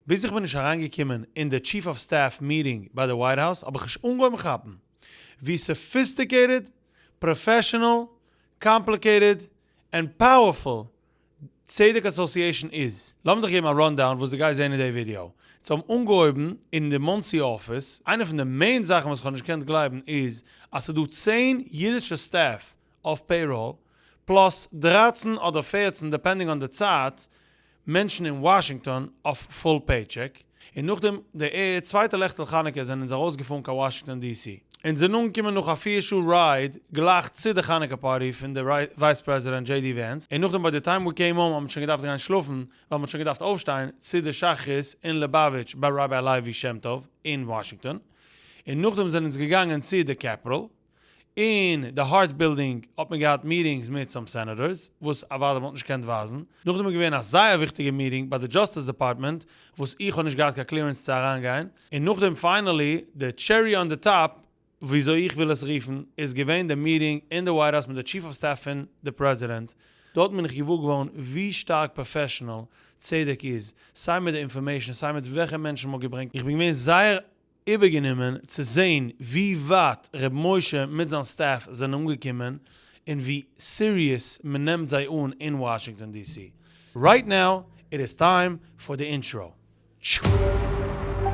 ביז איך בין נישט אריינגעקומען אין די chief of staff meeting ביי די White House האב איך נישט אנגעהויבן כאפן ווי sophisticated, professional, complicated, and powerful צדק Association איז. לאמיר דיך געבן א rundown וואס דו גייסט זען אין די ווידיאו. זיי האבן אנגעהויבן אין די מאנסי אפיס, איינע פון די main זאכן וואס איך האב נישט געקענט גלייבן איז אז ס'איז דא צען אידישע staff אויף payroll, plus 13 אדער 14 depending on די צייט, מענטשן אין וואשינגטאן אויף full paycheck, און נאכדעם די צווייטע לעכטל חנוכה זענען אונז ארויסגעפארן קיין וואשינגטאן די סי. אונז זענען אנגעקומען נאך א פיר שעה ride גלייך צו די חנוכה party פון די vice president דזשעי די ווענס, און נאכדעם ביי די time we came home האט מען שוין געדארפט גיין שלאפן ווייל מען האט שוין געדארפט אויפשטיין צו די שחרית אין ליבאוויטש ביי ראביי לייבי שם טוב אין וואשינגטאן, און נאכדעם זענען אונז געגאנגען צו די Capitol. אין די Hart Building האט מען געהאט meetings מיט some senators, וואס אוודאי מ'האט נישט געקענט ווייזן. נאכדעם איז געווען א זייער וויכטיגע meeting ביי די Justice Department, וואס איך האב נישט געהאט קיין clearance צו אריינגיין. און נאכדעם finally, די cherry on the top, וויאזוי איך וויל עס רופן, איז געווען די meeting אין די White House מיט די chief of staff פון די פרעזידענט. דארט בין איך געוואר געווארן ווי שטארק professional צדק איז, סיי מיט די information, סיי מיט וועלכע מענטשן מ'האט געברענגט. איך בין געווען זייער איבערגענומען צו זעהן ווי ווייט ר' משה מיט זיין staff זענען אנגעקומען און ווי serious מען נעמט זיי אן אין וואשינגטאן די סי. Right now it is time for the intro.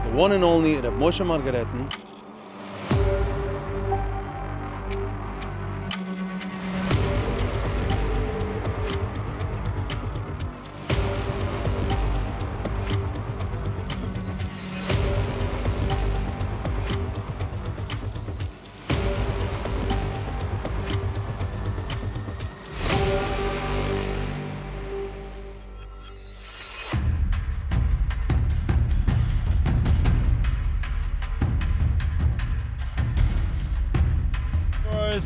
The one and only ר' משה מארגארעטן.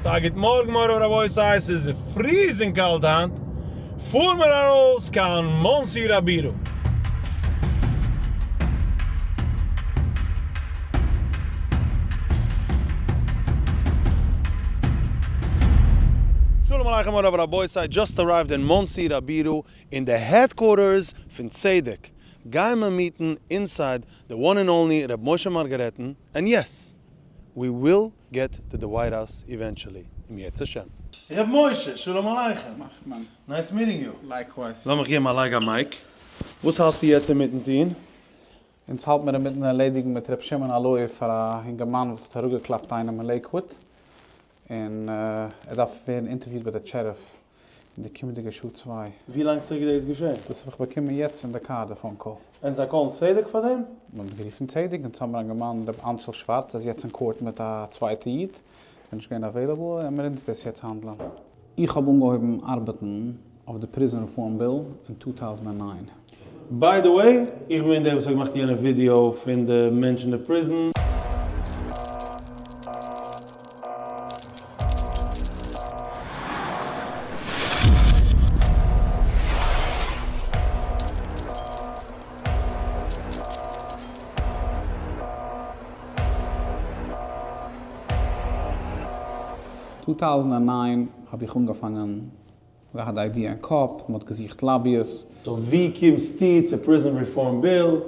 א גוט מארגן מורי ורבותי, ס'איז freezing קאלט היינט, פאר מיר ארויס קיין מאנסי רבירו. שלום עליכם מורי ורבותי, just arrived אין מאנסי רבירו אין די headquarters פון צדק, גייען מיר meet ן inside די one and only ר' משה מארגארעטן, and yes! We will get to the White House eventually, אם ירצה השם. ר' משה, שלום עליכם. וואס מאכט מען? Nice meeting you. Likewise. לאמיך געבן א לייג א mic. וואס האלסטו יעצט אינמיטן טון? אונז האלט מיר אינמיטן ערלעדיגן מיט ר' שמעון הלוי פאר א אינגערמאן וואס האט אראפגעקלאפט איינעם אין לעיקוואוד, און ער דארף ווערן אינטערוויוט ביי די sheriff אין די קומענדיגע שעה צוויי. ווי לאנג צוריק איז דאס געשען? דאס האב איך באקומען יעצט אין די קאר די phone call. און זיי call ן צדק פאר דעם? מען האט גערופן צדק, אונז האמיר א אינגערמאן ר' אנטשל שווארץ איז יעצט אין court מיט א צווייטע איד, איז נישט געווען available, עמער אונז דאס יעצט handle ען. איך האב אנגעהויבן ארבעטן אויף די prison reform bill אין 2009. By the way, איך בין דער וואס האט געמאכט יענע ווידיאו פון די מענטש אין די prison. 2009 האב איך אנגעפאנגען, געהאט די idea אין קאפ, מען האט געזוכט lobbyists. So ווי קומסטו צו prison reform bill?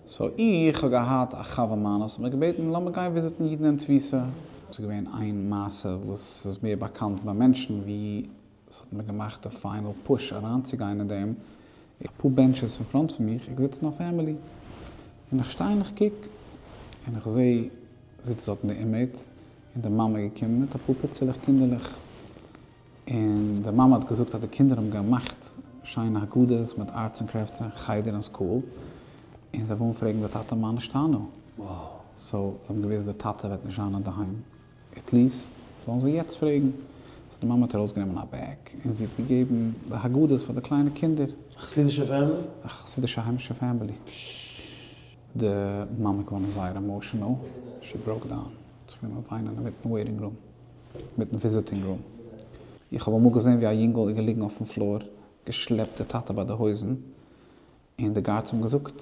So איך האב געהאט א חבר מיינע וואס האט מיר געבעטן לאמיר גיין visit ן אידן אין תפיסה. ס'איז געווען איין מעשה וואס איז מער באקאנט ביי מענטשן ווי ס'האט מיר געמאכט די final push אריינצוגיין אין דעם, אפאר benches אין front פון מיך איז געזיצן א family, און איך שטיי און איך קוק, און איך זעה זיצט דארטן די inmate, און די מאמע איז געקומען מיט אפאר פיצעלעך קינדערלעך, און די מאמע האט געזאגט אז די קינדער האבן געמאכט שיינע הגדות מיט arts און crafts אין חדר און school, און זיי ווילן פרעגן די טאטע מה נשתנה? So זיי האבן געוואוסט די טאטע וועט נישט זיין אינדערהיים, at least זאלן זיי יעצט פרעגן. So די מאמע האט ארויסגענומען א bag און זי האט געגעבן די הגדות פאר די קליינע קינדער. א חסידישע family? א חסידישע היימישע family. די מאמע איז געווארן זייער emotional, she broke down, האט זיך גענומען וויינען אינמיטן waiting room, אינמיטן visiting room. איך האב אמאל געזען ווי א יונגל איז געליגן אויפן floor, געשלעפט די טאטע ביי די הויזן, און די guards האבן געזאגט,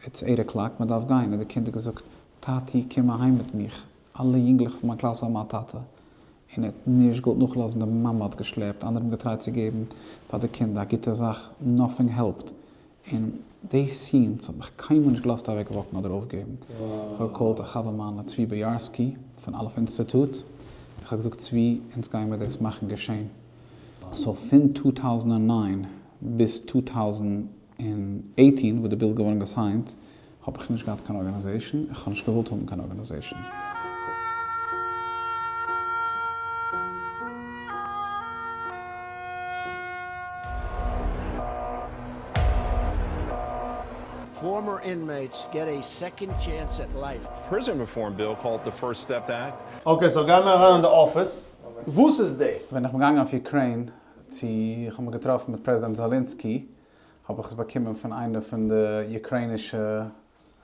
it's eight o'clock, מען דארף גיין, האט די קינד געזאגט, טאטי קום אהיים מיט מיך, אלע יונגלעך פון מיין קלאס האבן א טאטע, און ער האט נישט געוואלט נאכלאזן, די מאמע האט געשלעפט, אנדערע האבן געטרייט צו געבן פאר די קינד א גוטע זאך, nothing helped, און. די scenes האט מיך קיינמאל נישט געלאזט אוועק walk ן אדער אויפגעבן. איך האב גע call ט א חבר מיינע צבי באיארסקי פון אלף אינסטיטוט, איך האב געזאגט צבי אונז גיימער דאס מאכן געשען. so פון 2009 ביז 2018 וואס די bill געווארן גע sign ט האב איך נישט געהאט קיין organization, איך האב נישט געוואלט האבן קיין organization. Former inmates get a second chance at life. Prison reform bill called the First Step Act. Okay, so גיי מיר אריין אין די אפיס. וואס איז דאס? ווען איך בין געגאנגען אויף Ukraine צו איך האב מיך געטראפן מיט פרעזידענט זאלינסקי האב איך עס באקומען פון איינע פון די אוקריינישע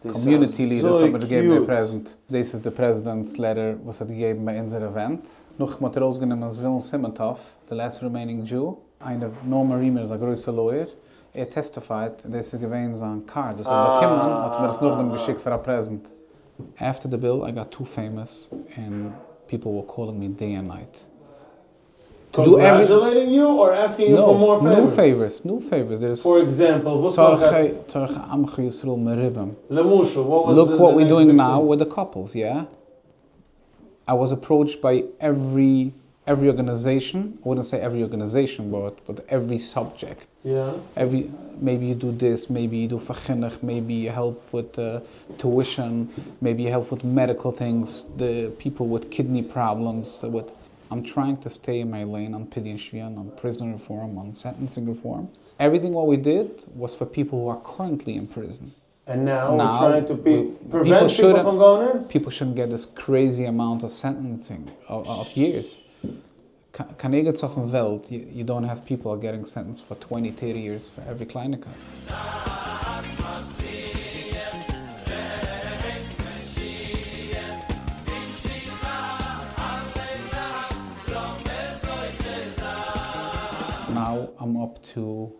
community leaders האט מיר געגעבן די present. דאס איז די פרעזידענט'ס letter וואס ער האט געגעבן ביי אונזער event. נאך מ'האט ארויסגענומען זבולון סימנטוב, די last remaining Jew. איינער נארמאן רימער איז א גרויסע lawyer, ער testify ט און דאס איז געווען זיין card וואס ער האט באקומען, האט ער מיר עס נאכדעם געשיקט פאר א present. After the bill I got too famous and people were calling me day and night to do every. Congratulating you or asking you for more No, new favors? favors, new favors, there is For example, וואס נאך? צרכי צרכי עמך ישראל מרובים. למשל, what was Look the what the we next doing big now thing? with the couples, yeah? I was approached by every every organization, I wouldn't say every organization, but but every subject. Yeah. Every, maybe you do this, maybe you do for chinuch, maybe you help with uh, tuition, maybe you help with medical things, the people with kidney problems. With I'm trying to stay in my lane on pidyon shvuyim, on prison reform, on sentencing reform. Everything what we did was for people who are currently in prison. And now, Now, we're trying to be, we- prevent people people shouldn't- from going in? People shouldn't get this crazy amount of sentencing of, of years. קיין ערגעץ אויפן וועלט, you don't have people getting sentenced for 20, 30 years for every קלייניקייט. Now I'm up to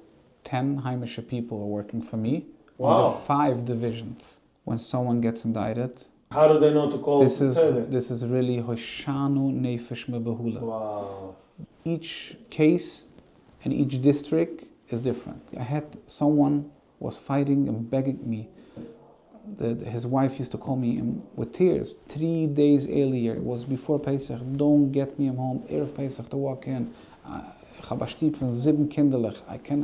10 היימישע people are working for me under Wow. five divisions. When someone gets indicted, How do they know to call this is Tzedek? this is really הושענו נפש מבהלה. Wow. Each case and each district is different. I had someone was fighting and begging me. His wife used to call me in, with tears 3 days earlier. It was before Pesach. Don't get me home Erev Pesach to walk in. איך האב א שטוב פון זיבן קינדערלעך. I can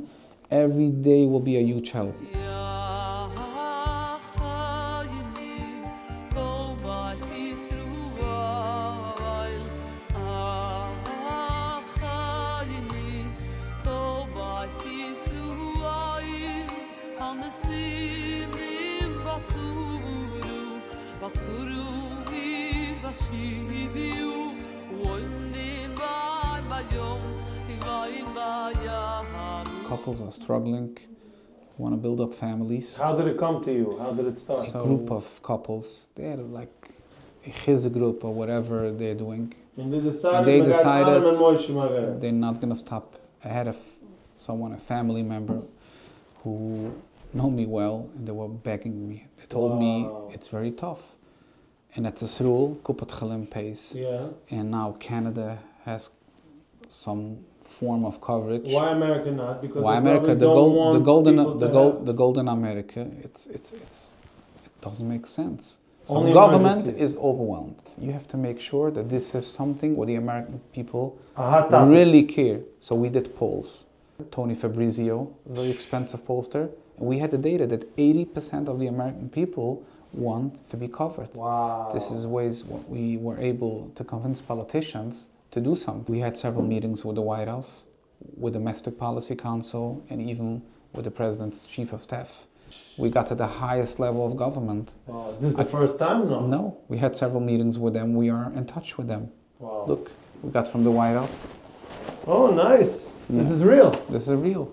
every day will be a huge help. יא חייני כל בית ישראל חייני כל בית ישראל הנשיאים בצורו בצורו ובשיביו ועומדים ביום ואים בים Couples are struggling, want to build up families. How did it come to you? How did it start? A group of couples, they had like a chizuk group or whatever they're doing. And they decided, And they מ'גייט decided- אלעמען משה מארגארעטן. They're not gonna stop. I had a f- someone, a family member, who know me well, and they were begging me. They told me Wow. it's very tough. And it's Israel, Kupat Cholim pays, and now Canada has some form of coverage. Why America not? Because Why they America? probably The don't gold, want the golden, people the to gold, have- the golden America. It's, it doesn't make sense. So Only government emergencies. is overwhelmed. You have to make sure that this is something where the American people A hot topic. really care. So we did polls. Tony Fabrizio, very expensive pollster, and we had the data that 80% of the American people want to be covered. Wow. This is ways what we were able to convince politicians to do something. We had several meetings with the White House, with the Domestic Policy Council, and even with the president's chief of staff. We got to the highest level of government. Wow. Is this the first time? No. No, we had several meetings with them. We are in touch with them. Wow. Look, we got from the White House. Oh, nice. This is real. This is real.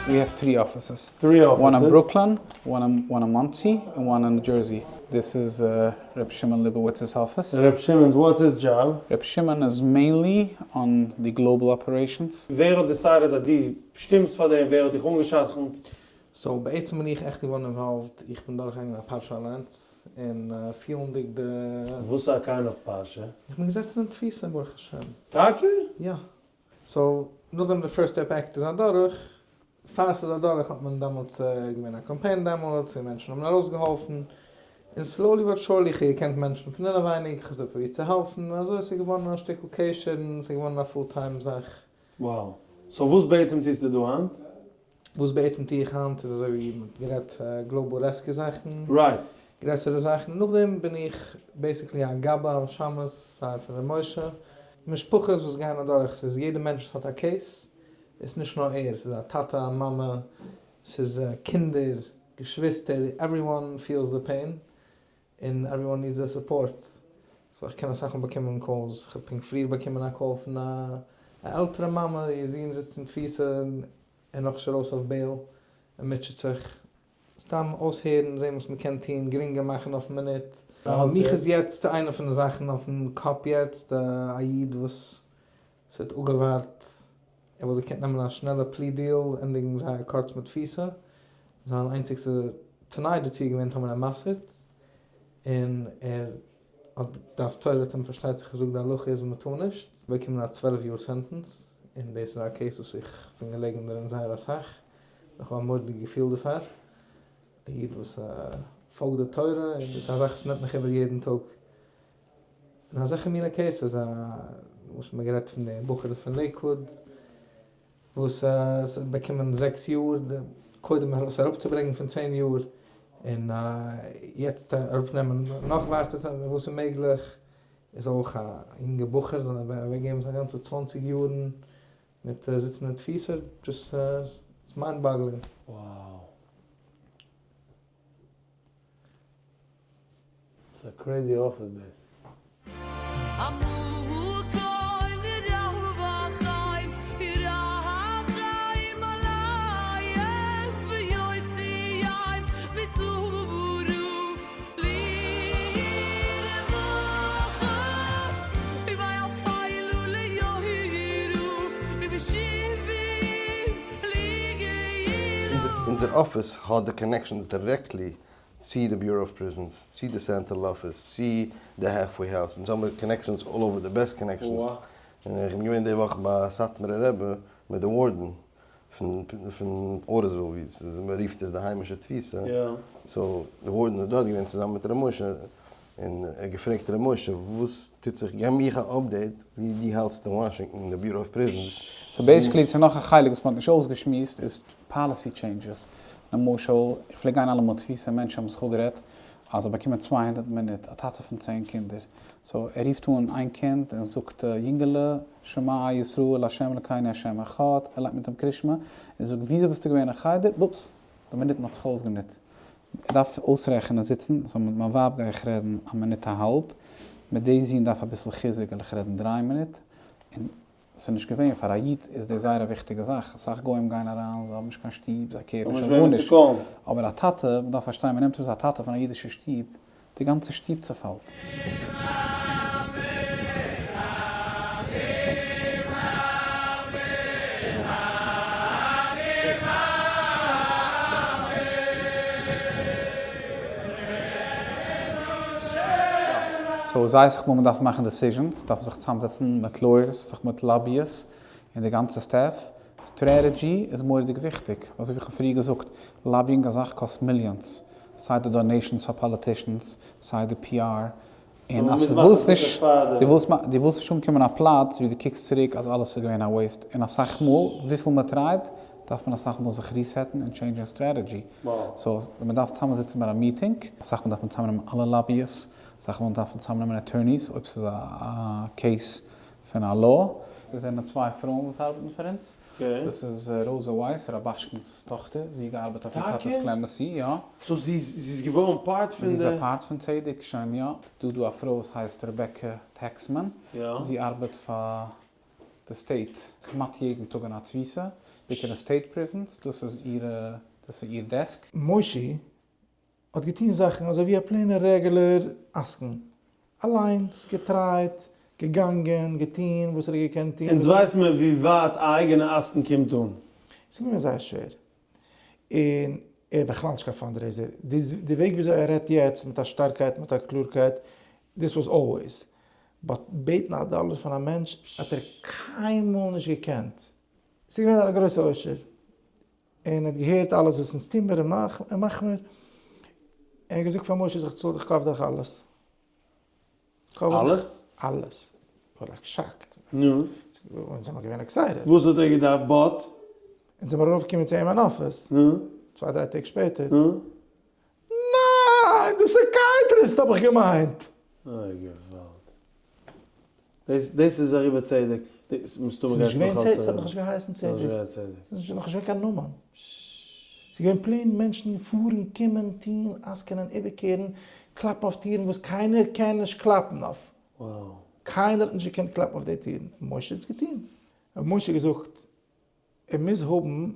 We have three offices. Three offices. One in Brooklyn, one in Monsey, and one in New Jersey. This is Reb Shimon Leibowitz's office. Reb Shimon's, what's his job? Reb Shimon is mainly on the global operations. ווער האט decided אז דו שטימסט פאר דעם, ווער האט דיך אנגעשדכנט? So בעצם בין איך עכט געווארן involved, איך בין דורכגעגאנגען א פרשה אליינס, און פילנדיג די. וואס א kind of פרשה? איך בין געזעצן אין תפיסה ברוך השם. טאקע? יא. So נאכדעם די First Step Act איז אדורך, פאר ס'איז אדורך האט מען דעמאלטס געווען א קאמפיין דעמאלטס ווי מענטשן האבן ארויסגעהאלפן, און slowly but surely איך האב געקענט מענטשן פון אינעווייניג, איך האב זיי פרובירט צו העלפן, און אזוי איז ס'געווארן א שטיקל קשר און ס'איז געווארן א full time זאך. Wow. So וואס בעצם טוסטו דא היינט? וואס בעצם טו איך היינט איז אזוי ווי מ'האט גערעדט global rescue זאכן, Right. גרעסערע זאכן, נאכדעם בין איך basically א גבאי על שמש סיי פון ר' משה, משפחות וואס גייען אדורך, ס'איז יעדע מענטש וואס האט א case, איז נישט נאר ער, ס'איז א טאטע א מאמע, ס'איז קינדער, געשוויסטער, everyone feels the pain, און everyone needs the support, so איך קען אסאך מאל באקומען calls, איך האב פונקט פריער באקומען א call פון א עלטערע מאמע, איר זון זיצט אין תפיסה און ער נאכנישט ארויס אויף bail, ער מוטשעט זיך, סתם אויסהערן, זען וואס מ'קען טון, גרינגער מאכן אויפן מינוט. מיך איז יעצט איינע פון די זאכן אויפן קאפ יעצט, א איד וואס ס'האט אפגעווארט, ער וואלט געקענט נעמען א שנעלע plea deal, ענדיגן זייער קורץ מיט תפיסה, זיין איינציגסטע תנאי דערצו איז געווען טאמער ער מסר'ט, און ער האט דעת תורה האט אים פארשטייט זיך געזאגט די הלכה איז מ'טאר נישט, באקומען א 12 יאר sentence, און דאס איז א case וואס איך בין געלעגן דערין זייער אסאך, איך האב א מורא'דיגע געפיל דערפאר, א איד וואס פאלגט די תורה, און דאס איז א זאך וואס נעמט מיך איבער יעדן טאג. און אזעלכע מינע cases, וואס מ'האט גערעדט פון די בחור פון לעיקוואוד, וואס האט באקומען זעקס יאר, קודם עס אראפצוברענגען פון 10 יאר, און יעצט אראפנעמען נאך ווייטער וואס איז מעגליך, איז אויך א יונגע בחור, זאל אוועקגעבן זיין גאנצע 20 יארן מיט זיצן אין תפיסה, just it's mind boggling. Wow. ס'איז א crazy office דאס. אונזער אפיס האט די connections directly צו די Bureau of Prisons, צו די central office, צו די halfway house, אונז האמיר connections all over, די best connections, און איך בין געווען די וואך ביי סאטמארע רבי מיט די warden פון אוטיסוויל ווי מען רופט עס די היימישע תפיסה, so די warden איז דארט געווען צוזאמען מיט ר' משה, און ער האט געפרעגט ר' משה וואס טוט זיך, געב מיך א update ווי דו האלטסט אין וואשינגטאן אין די Bureau of Prisons. So basically ס'איז נאך א חלק וואס מ'האט נישט אויסגעשמועסט איז policy changes. למשל, איך פלעג גיין אלעמאל תפיסה, מענטשן האבן זיך אפגערעדט אז זיי באקומען 200 מינוט, א טאטע פון 10 קינדער. So ער רופט אן איין קינד און זאגט, יונגעלע, שמע ישראל ה' אלקינו ה' אחד, ער לייגט מיט אים קרישמע, און זאגט, וויאזוי ביסטו געווען אין חדר? אופס, די מינוטן האט זיך אויסגענוצט. ער דארף אויסרעכענען זיצן, so מיט מיין ווייב גיי איך רעדן א מינוט א האלב, מיט די זון דארף אביסל חיזוק וועל איך רעדן דריי מינוט, און ס'איז נישט געווען, פאר א איד איז דאס זייער א וויכטיגע זאך, אסאך גוים גייען אריין, זיי האבן נישט קיין שטוב, זיי care ן נישט אויף גארנישט, אבער א טאטע, מ'דארף פארשטיין, מ'נעמט ארויס א טאטע פון א אידישע שטוב, די גאנצע שטוב צעפאלט. So זייער סאך מאל מ'דארף מאכן decisions, דארף מען זיך צוזאמזעצן מיט lawyers, זיך מיט lobbyists, און די גאנצע staff. Strategy איז מורא'דיג וויכטיג, אזוי ווי איך האב פריער געזאגט, lobbying א זאך קאסט millions, סיי די donations פאר politicians, סיי די PR, און אז דו ווילסט נישט, דו ווילסט דו ווילסט נישט אנקומען א פלאץ ווי דו קוקסט צוריק אז אלעס איז געווען א waste, און אסאך מאל וויפיל מען try ט דארף מען אסאך מאל זיך reset ן און change ן strategy, so מען דארף צוזאמען זיצן ביי א מיטינג, אסאך מאל דארף מען צוזאמנעמען אלע lobbyists, אסאך מאל דארף מען צוזאמנעמען attorneys אויב ס'איז א case פון א law. דאס זענען צוויי פרויען וואס ארבעטן פאר אונז. דאס איז ראזע ווייס, רובאשקינ'ס טאכטער, זי האט געארבעט אויף איר טאטע'ס clemency, יא. So זי איז געווארן part פון די. זי איז א part פון צדק שוין, יא. דא איז דא א פרוי וואס הייסט רעבעקע טעקסמאן, זי ארבעט פאר די state כמעט יעדן טאג אין א תפיסה, בעיקר אין state prisons, דאס איז אירע, דאס איז איר desk. מושי האט געטון זאכן אזוי ווי א plain ער רעגולער עסקן, אליינס געטרייט, געגאנגען, געטון וואס ער האט געקענט טון. אונז ווייסן מיר ווי ווייט א אייגענע עסקן קומט אן. ס'איז געווען זייער שווער. און ער איז בכלל נישט קיין fundraiser, די וועג וויאזוי ער רעדט יעצט מיט א שטארקייט מיט א קלארקייט, this was always, but בעטן א דאלער פון א מענטש האט ער קיינמאל נישט געקענט. ס'איז געווען א גרויסע עושר, און ער האט געהערט אלעס וואס אונז טוהן מיר און מאכן מיר, ער האט געזאגט פאר משה איך צאל דיך cover דיך אלעס. אלעס? אלעס. כ'בין like shocked. נו? אונז זעמער געווען excited. וואס האט ער געדארפט but? אונז זעמער ארויפגעקומען צו אים אין אפיס. נו? צוויי דריי טעג שפעטער. נו? ניין! די psychiatrist האב איך געמיינט! אוי געוואלד. דאס דאס איז אריבער צדק. דאס מסתמא גייט עס נאך אלץ ס'האט נאכנישט געהייסן צדק. ס'איז נאכנישט געווען קיין נאמען. ס'איז געווען plain מענטשן פארן קומען טון עסקנען איבערקערן קלאפן אויף טירן וואס קיינער קען נישט קלאפן אויף. קיינער האט נישט געקענט קלאפן אויף די טירן. משה האט עס געטון. האט משה געזאגט ער מוז האבן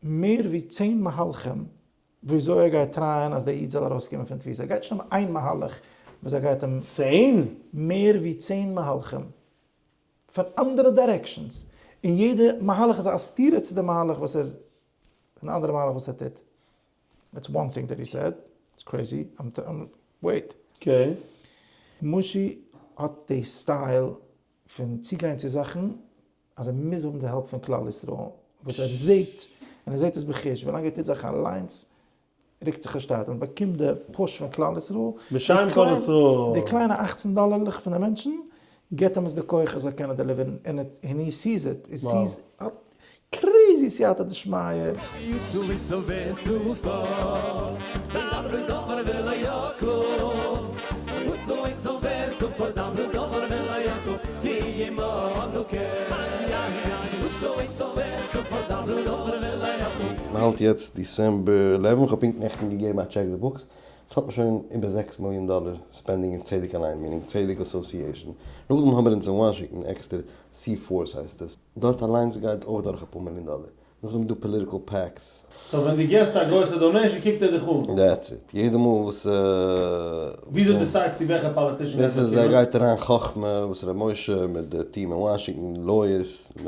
מער ווי צען מהלכים וויאזוי ער גייט try ען אז דער איד זאל ארויסקומען פון תפיסה. ער גייט נישט האבן איין מהלך וואס ער גייט אים. צען? מער ווי צען מהלכים. פון אנדערע directions. און יעדע מהלך איז א סתירה צו די מהלך וואס ער, פון די אנדערע מהלך וואס ער טוט. That's one thing that he said. It's crazy. I'm wait. Okay. מושי האט די style פון צוגיין צו זאכן אז ער מוז האבן די help פון כלל ישראל וואס ער זעט, און ער זעט עס בחוש, ווילאנג ער טוט זאכן אליינס רוקט זיך ער שטייט, און באקומט די push פון כלל ישראל, בשם כל ישראל. די קליינע אכצן דאלערלעך פון די מענטשן געבט אים עס די כח ער זאל קענען deliver ן, און he sees it, he sees crazy סייעתא דשמיא. מ'האלט יעצט December 11, כ'האב פונקט נעכטן געגעבן א check די books, עס האלט מען שוין איבער זעקס מיליאן דאלער spending אין צדק אליין, meaning צדק association, נאכדעם האבן מיר אונז אין וואשינגטאן עקסטער C force הייסט עס, דארט אליינס גייט אויך דורך אפאר מיליאן דאלער, נאכדעם איז דא political PACs. So ווען דו געסט א גרויסע donation קוקט ער דיך אן? That's it. יעדע מאל וואס. וויאזוי decide סטו וועלכע politician גייט דאס איז באקומען? גייט אריין חכמה וואס ר' משה מיט די טיעם אין וואשינגטאן, lawyers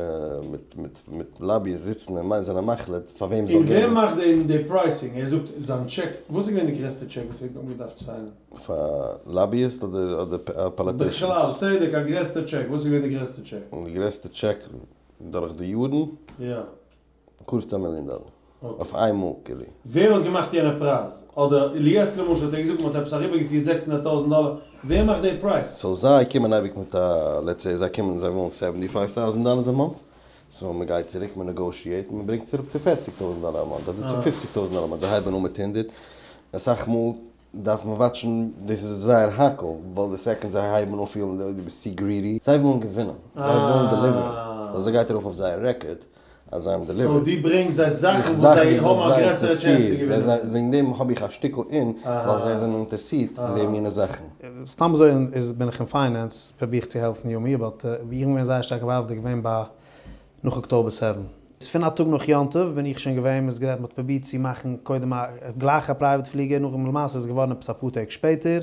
מיט מיט מיט lobbyist זיצן און זענען מחליט פאר וועם זאל און ווער געבן. מאכט די pricing? ער זאגט זיין טשעק, וואס איז געווען די גרעסטע טשעק וואס ער האט געדארפט sign ען? פאר lobbyist אדער אדער politicians? בכלל, צדק, א גרעסטע טשעק, וואס איז געווען די גרעסטע טשעק? די גרעסטע טשעק דורך די יארן? יא. קרוב צו א מיליאן דאלער. אויף איין מאל כאילו. ווער האט געמאכט יענע פרייז? אדער יעצט למשל האט ער געזאגט מען האט עפעס אריבערגעפירט 600,000 דאלער, ווער מאכט די פרייז? So זיי קומען אייביג מיט א, let's say זיי קומען זיי ווילן 75,000 דאלער א month, so מען גייט צוריק מען negotiate און מען ברענגט צוריק צו 40,000 דאלער א month אדער צו 50,000 דאלער א month, זיי הייבן אן מיט הונדערט, אסאך מאל דארף מען watch ן, דאס איז זייער האקל, ווייל די second זיי הייבן אן פילן דו ביסט צו greedy, זיי ווילן געווינען, זיי ווילן deliver ן, ווייל ס'גייט ארויף אויף זייער רעקארד אז זיי האבן delivered. So דו ברענגסט זיי זאכן וואס זיי האבן א גרעסערע chance צו געווינען. וועגן דעם האב איך א שטיקל אין, ווייל זיי זענען אינטערסירט אין די מינע זאכן. סתם אזוי איז בין איך אין finance פרוביר איך צו העלפן יומי but ווי איך בין געווען זייער שטארק involved איז געווען ביי נאך October 7. פון א טאג נאך יום טוב בין איך שוין געווען, מ'איז גערעדט מ'האט פרובירט צו מאכן קודם א גלייך א private פליגער נאכדעם למעשה איז געווארן עפעס אפאר טעג שפעטער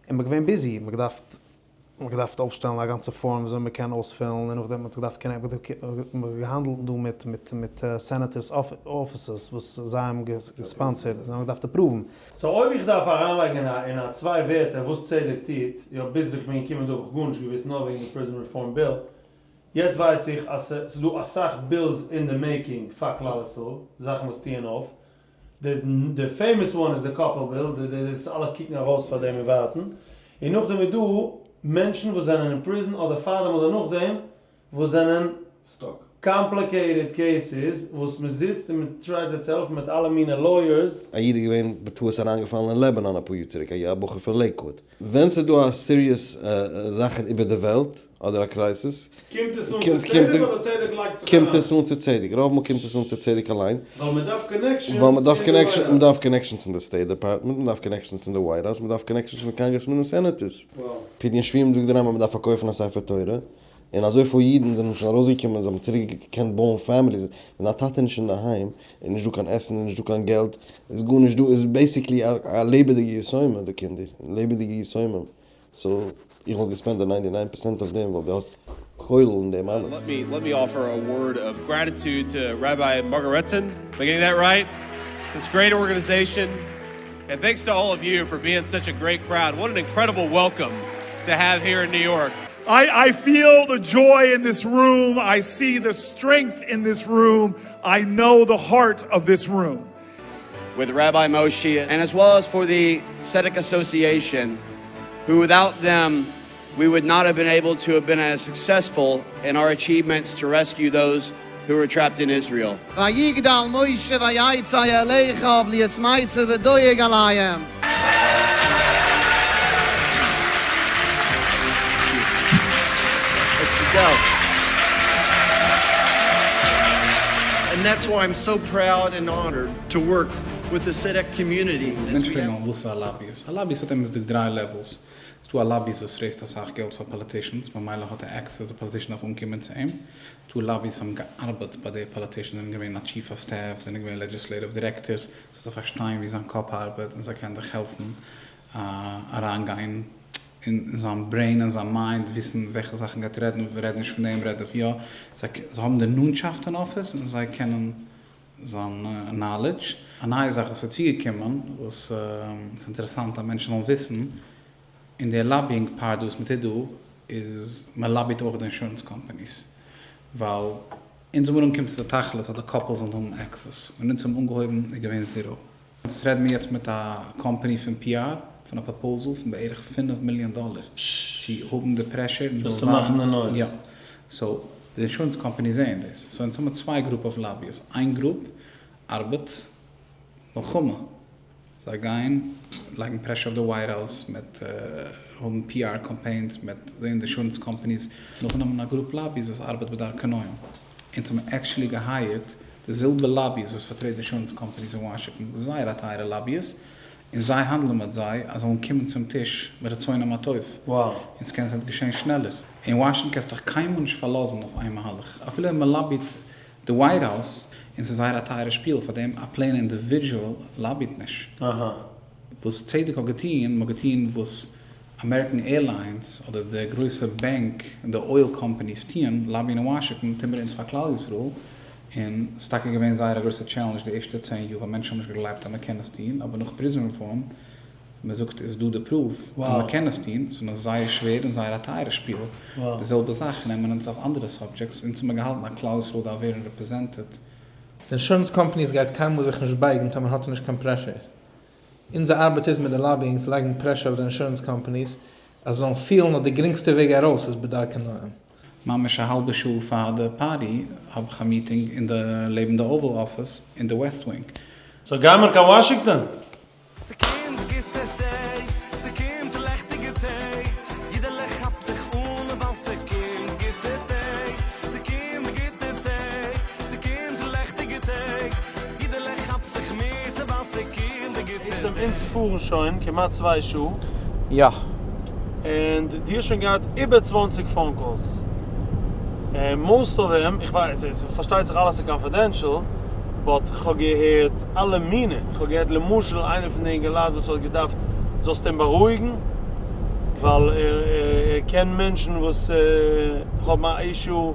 און מ'איז געווען busy מ'האט געדארפט מ'האט געדארפט אויפשטעלן א גאנצע form וויאזוי מ'קען אויספילן און נאכדעם האט זיך געדארפט קענען מ'האט געהאנדלט דא מיט מיט מיט senators offices וואס זיי האבן גע sponsor ט זיי האבן געדארפט approve ן. So אויב איך דארף אריינלייגן אין א אין א צוויי ווערטער וואס צדק טוט, יא ביז איך בין געקומען דא האב איך גארנישט געוואוסט נאר וועגן די prison reform bill, יעצט ווייס איך אז ס'איז דא אסאך bills אין די making פאר כלל ישראל, זאכן וואס טוען אויף, די famous one איז די קאפל bill, די די וואס אלע קוקן ארויס פאר דעם און ווארטן, און נאכדעם איז דא מענטשן וואס זענען אין prison אדער פארדעם אדער נאכדעם וואס זענען complicated cases וואס מ'זיצט און מ'טרייט זיי צו העלפן מיט אלע מינע lawyers. א איד איז געווען בטעות אריינגעפאלן אין לעבענאן אפאר יאר צוריק, א בחור פון לעיקוואד. ווען ס'איז דא א serious זאך איבער די וועלט אדער א crisis, קומט עס אן צו צדק אדער צדק לייגט זיך קומט עס אן צו צדק, רוב מאל קומט עס אן צו צדק אליין. ווייל מען דארף connections ווייל מען דארף connections, מען דארף connections אין די State Department, מען דארף connections אין די White House, מען דארף connections פון קאנגרעסמען און senators. פדיון שבויים זאגט די רמב ם מען דארף פארקויפן א ספר תורה, און אזויפיל אידן זענען שוין ארויסגעקומען, זיי האבן צוריק געקענט בויען families, ווען א טאטע איז נישט אינדערהיים, איז נישט דא קיין עסן, איז נישט דא קיין געלט, איז גארנישט דא, איז basically א לעבעדיגע יתומה די קינדער, לעבעדיגע יתומים, so איך וואלט גע spend ט די ninety nine percent אויף דעם ווייל די האסט כולל אין דעם אלעס. Let me offer a word of gratitude to Rabbi Margaretten, am I getting that right? this great organization, and thanks to all of you for being such a great crowd. What an incredible welcome to have here in New York. I, I feel the joy in this room. I see the strength in this room. I know the heart of this room. With Rabbi Moshe, and as well as for the Tzedek Association, who without them, we would not have been able to have been as successful in our achievements to rescue those who were trapped in Israel. ויגדל משה ויצא אל אחיו להיות מיצר ודואג עליהם. Go. And that's why I'm so proud and honored to work with the Tzedek community. מענטשן פרעגן אמאל וואס איז א לאביאיסט? א לאביאיסט האט אמת'דיג דריי levels. ס'דא א לאביאיסט וואס raise ט אסאך געלט פאר politicians, ממילא האט ער access, די politician דארף אנקומען צו אים. ס'דא לאביאיסט האבן געארבעט ביי די politician, זענען געווען א chief of staff, זענען געווען legislative directors, so זיי פארשטייען ווי זיין קאפ ארבעט און זיי קענען דיך העלפן אריינגיין אין זיין brain און זיין mind, וויסן וועלכע זאכן גייט רעדן, רעד נישט פון דעם, רעד אויף יא. זיי האבן די נאנטשאפט אין אפיס און זיי קענען זיין knowledge. א נייע זאך וואס איז צוגעקומען וואס איז אינטערעסאנט אז מענטשן זאלן וויסן, אין די lobbying part וואס מען טוט דא איז מען lobby ט אויך די אינשורענס companies, ווייל אונז האבן אנגעקומען צו די תכלית אז די couples זאלן האבן access, ווען אונז האבן אנגעהויבן איז געווען zero. יעצט רעדן מיר יעצט מיט א קאמפאני פון PR פון א proposal פון בערך פינף מיליאן דאלער צו האבן די pressure און דאס זאל צו מאכן זיין די noise. יא. so די אינשורענס companies זעען דאס. so אונז האבן צוויי group of lobbyists. איין group ארבעט מלחמה. זיי גייען לייגן pressure אויף די White House מיט האבן PR campaigns מיט זעהן די אינשורענס companies. נאכדעם האבן א group lobbyists וואס ארבעט בדרכי נועם. אונז האבן actually גע hire ט די זעלבע lobbyists וואס פארטרעט די אינשורענס companies אין וואשינגטאן, זייער א טייערע lobbyists, און זיי האנדלען מיט זיי אז זאלן קומען צום טיש מרצונם הטוב, און ס'קען זיין געשען שנעלער. אין וואשינגטאן קענסטו דיך קיינמאל נישט פארלאזן אויף איין מהלך, אפילו ווען מ' lobby ט די White House, און ס'איז זייער א טייערע שפיל, פאר דעם א plain individual lobby ט נישט. וואס צדק האט געטון, מ'האט געטון וואס American Airlines אדער די גרויסע בענק און די oil companies טוען, lobby ען אין וואשינגטאן טוען מיר אונז פאר כלל ישראל, און ס'איז טאקע געווען זייער א גרויסע challenge די ערשטע צען יאר ווייל מענטשן האבן נישט געגלייבט אז מ'קען עס טון, אבער נאך prison reform, מ'זאגט איז דא די proof אז מ'קען עס טון, ס'איז נאר זייער שווער און זייער א טייערע שפיל, די זעלבע זאך נעמען אונז אויף אנדערע subjects, אונז האבן מיר געהאלטן אז כלל ישראל דארף ווערן represented. די אינשורענס companies גייט קיינמאל זיך נישט בייגן טאמער האט ער נישט קיין pressure. אונזער ארבעט איז מיט די lobbying צו לייגן pressure אויף די אינשורענס companies אז זיי זאלן פילן אז די גרינגסטע וועג ארויס איז בדרכי נועם. ממש א האלבע שעה פאר די party האב איך א meeting אין די לעבן די Oval Office אין די West Wing. so גיימער קיין וואשינגטאן? ס'קומט גוטע טעג, ס'קומט לעכטיגע טעג, אידעלע כאפ זיך אן ווייל ס'קומט גוטע טעג, ס'קומט גוטע טעג, ס'קומט לעכטיגע טעג, אידעלע כאפ זיך מיט ווייל ס'קומט די גוטע בעצם טעג. אונז פארן שוין כמעט צוויי שעה. יא. און דו האסט שוין געהאט איבער 20 phone calls. און most of them, איך ווייס, פארשטייט זיך אלעס איז confidential, but איך האב געהערט אלע מיני. איך האב געהערט למשל איינער פון די אינגעלייט וואס האט געדארפט זאלסט אים בארואיגן, ווייל ער קען מענטשן וואס האבן א issue.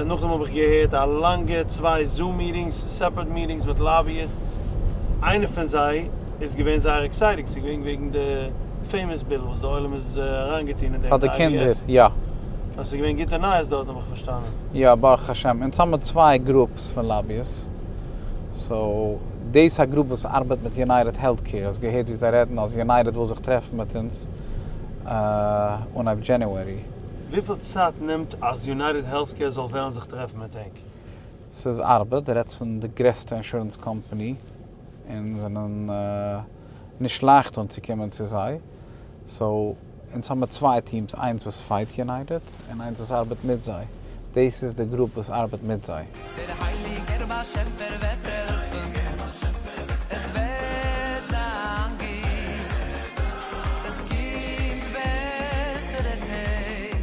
נאכדעם האב איך געהערט א לאנגע צוויי Zoom meetings, separate meetings מיט lobbyists. איינער פון זיי איז געווען זייער exciting, ס'איז געווען וועגן די FAMOUS bill וואס די עולם איז אריינגעטון אין דעם. פאר די קינדער, יא. אז ס'איז געווען גוטע נייעס דארט האב איך פארשטאנען. יא, ברוך השם. אונז האמיר צוויי groups פון lobbyists. so, דאס א group וואס ארבעט מיט United Healthcare. האסט געהערט ווי זיי רעדן אז United וויל זיך טרעפן מיט אונז אנהייב January. וויפיל צייט נעמט אז United Healthcare זאל וועלן זיך טרעפן מיט ענק? ס'איז ארבעט, דו רעדסט פון די גרעסטע אינשורענס קאמפאני און זענען נישט לייכט אנצוקומען צו זיי, so אונז האמיר צוויי teams, איינס וואס fight United און איינס וואס ארבעט מיט זיי, דאס איז די group וואס ארבעט מיט זיי. דער הייליגער באשעפער וועט העלפן, עס וועט זיין גוט, עס קומט בעסערע טעג,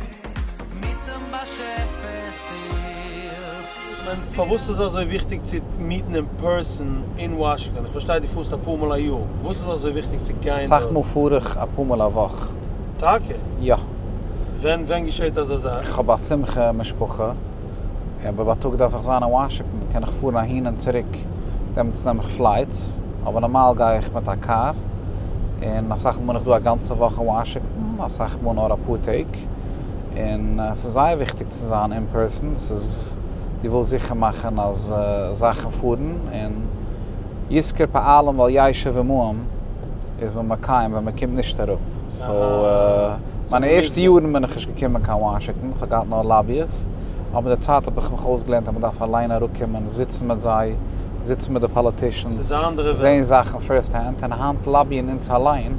מיטן באשעפער'ס הילף. כ'מיין, פארוואס איז אזוי וויכטיג צו meet ן אין person אין וואשינגטאן? איך פארשטיי דו פארסט אפאר מאל א יאר, וואס איז אזוי וויכטיג צו גיין אסאך דארט? מאל פאר איך אפאר מאל א וואך. טאקע? יא. ווען ווען געשעט אזא זאך? איך האב א שמחה משפחה, אבער בייטאג דארף איך זיין אין וואשינגטאן, קען איך פארן אהין און צוריק. דעמאלטס נעם איך flights, אבער נארמאל גיי איך מיט א קאר, און אסאך מאל בין איך דא א גאנצע וואך אין וואשינגטאן, אסאך מאל נאר אפאר טעג, און ס'איז זייער וויכטיג צו זיין in person, ס'איז דו ווילסט זיכער מאכן אז זאכן פארן, און יזכור פעלים ואל ישב עמהם איז מען מקיים ווען מען קומט נישט אראפ, so מיינע ערשטע יארן בין איך נישט געקומען קיין וואשינגטאן, כ'האב געהאט נאר lobbyists, אבער מיט די צייט האב איך מיך אויסגעלערנט אז מען דארף אליין אראפקומען, זיצן מיט זיי, זיצן מיט די politicians, זען זאכן first hand, און היינט לאביען אונז אליין,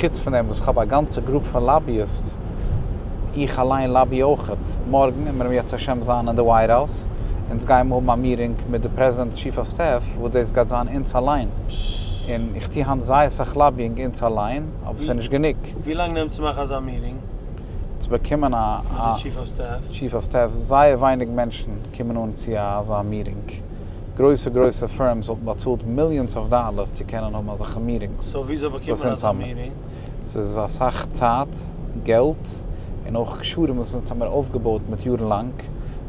חוץ פון דעם וואס כ'האב א גאנצע group פון lobbyists, איך אליין lobby אויכעט. מארגן וועט מיר אם ירצה השם זיין אין די White House, אונז גייען מיר האבן א meeting מיט די פרעזידענט chief of staff, וואס דאס גייט זיין אונז אליין. און איך טו היינט זייער סאך lobbying אונז אליין, אבער ס'איז נישט גענוג. ווי לאנג נעמט צו מאכן אזא meeting? צו באקומען א מיט די chief of staff? chief of staff, זייער ווייניג מענטשן קומען אן צו אזא meeting. גרויסע גרויסע firms וואלטן באצאלט millions of dollars צו קענען האבן אזעלכע meetings. so וויאזוי באקומט מען אזא meeting? ס'איז אסאך צייט, געלט, און אויך קשרים וואס אונז האמיר אויפגעבויט מיט יארן לאנג.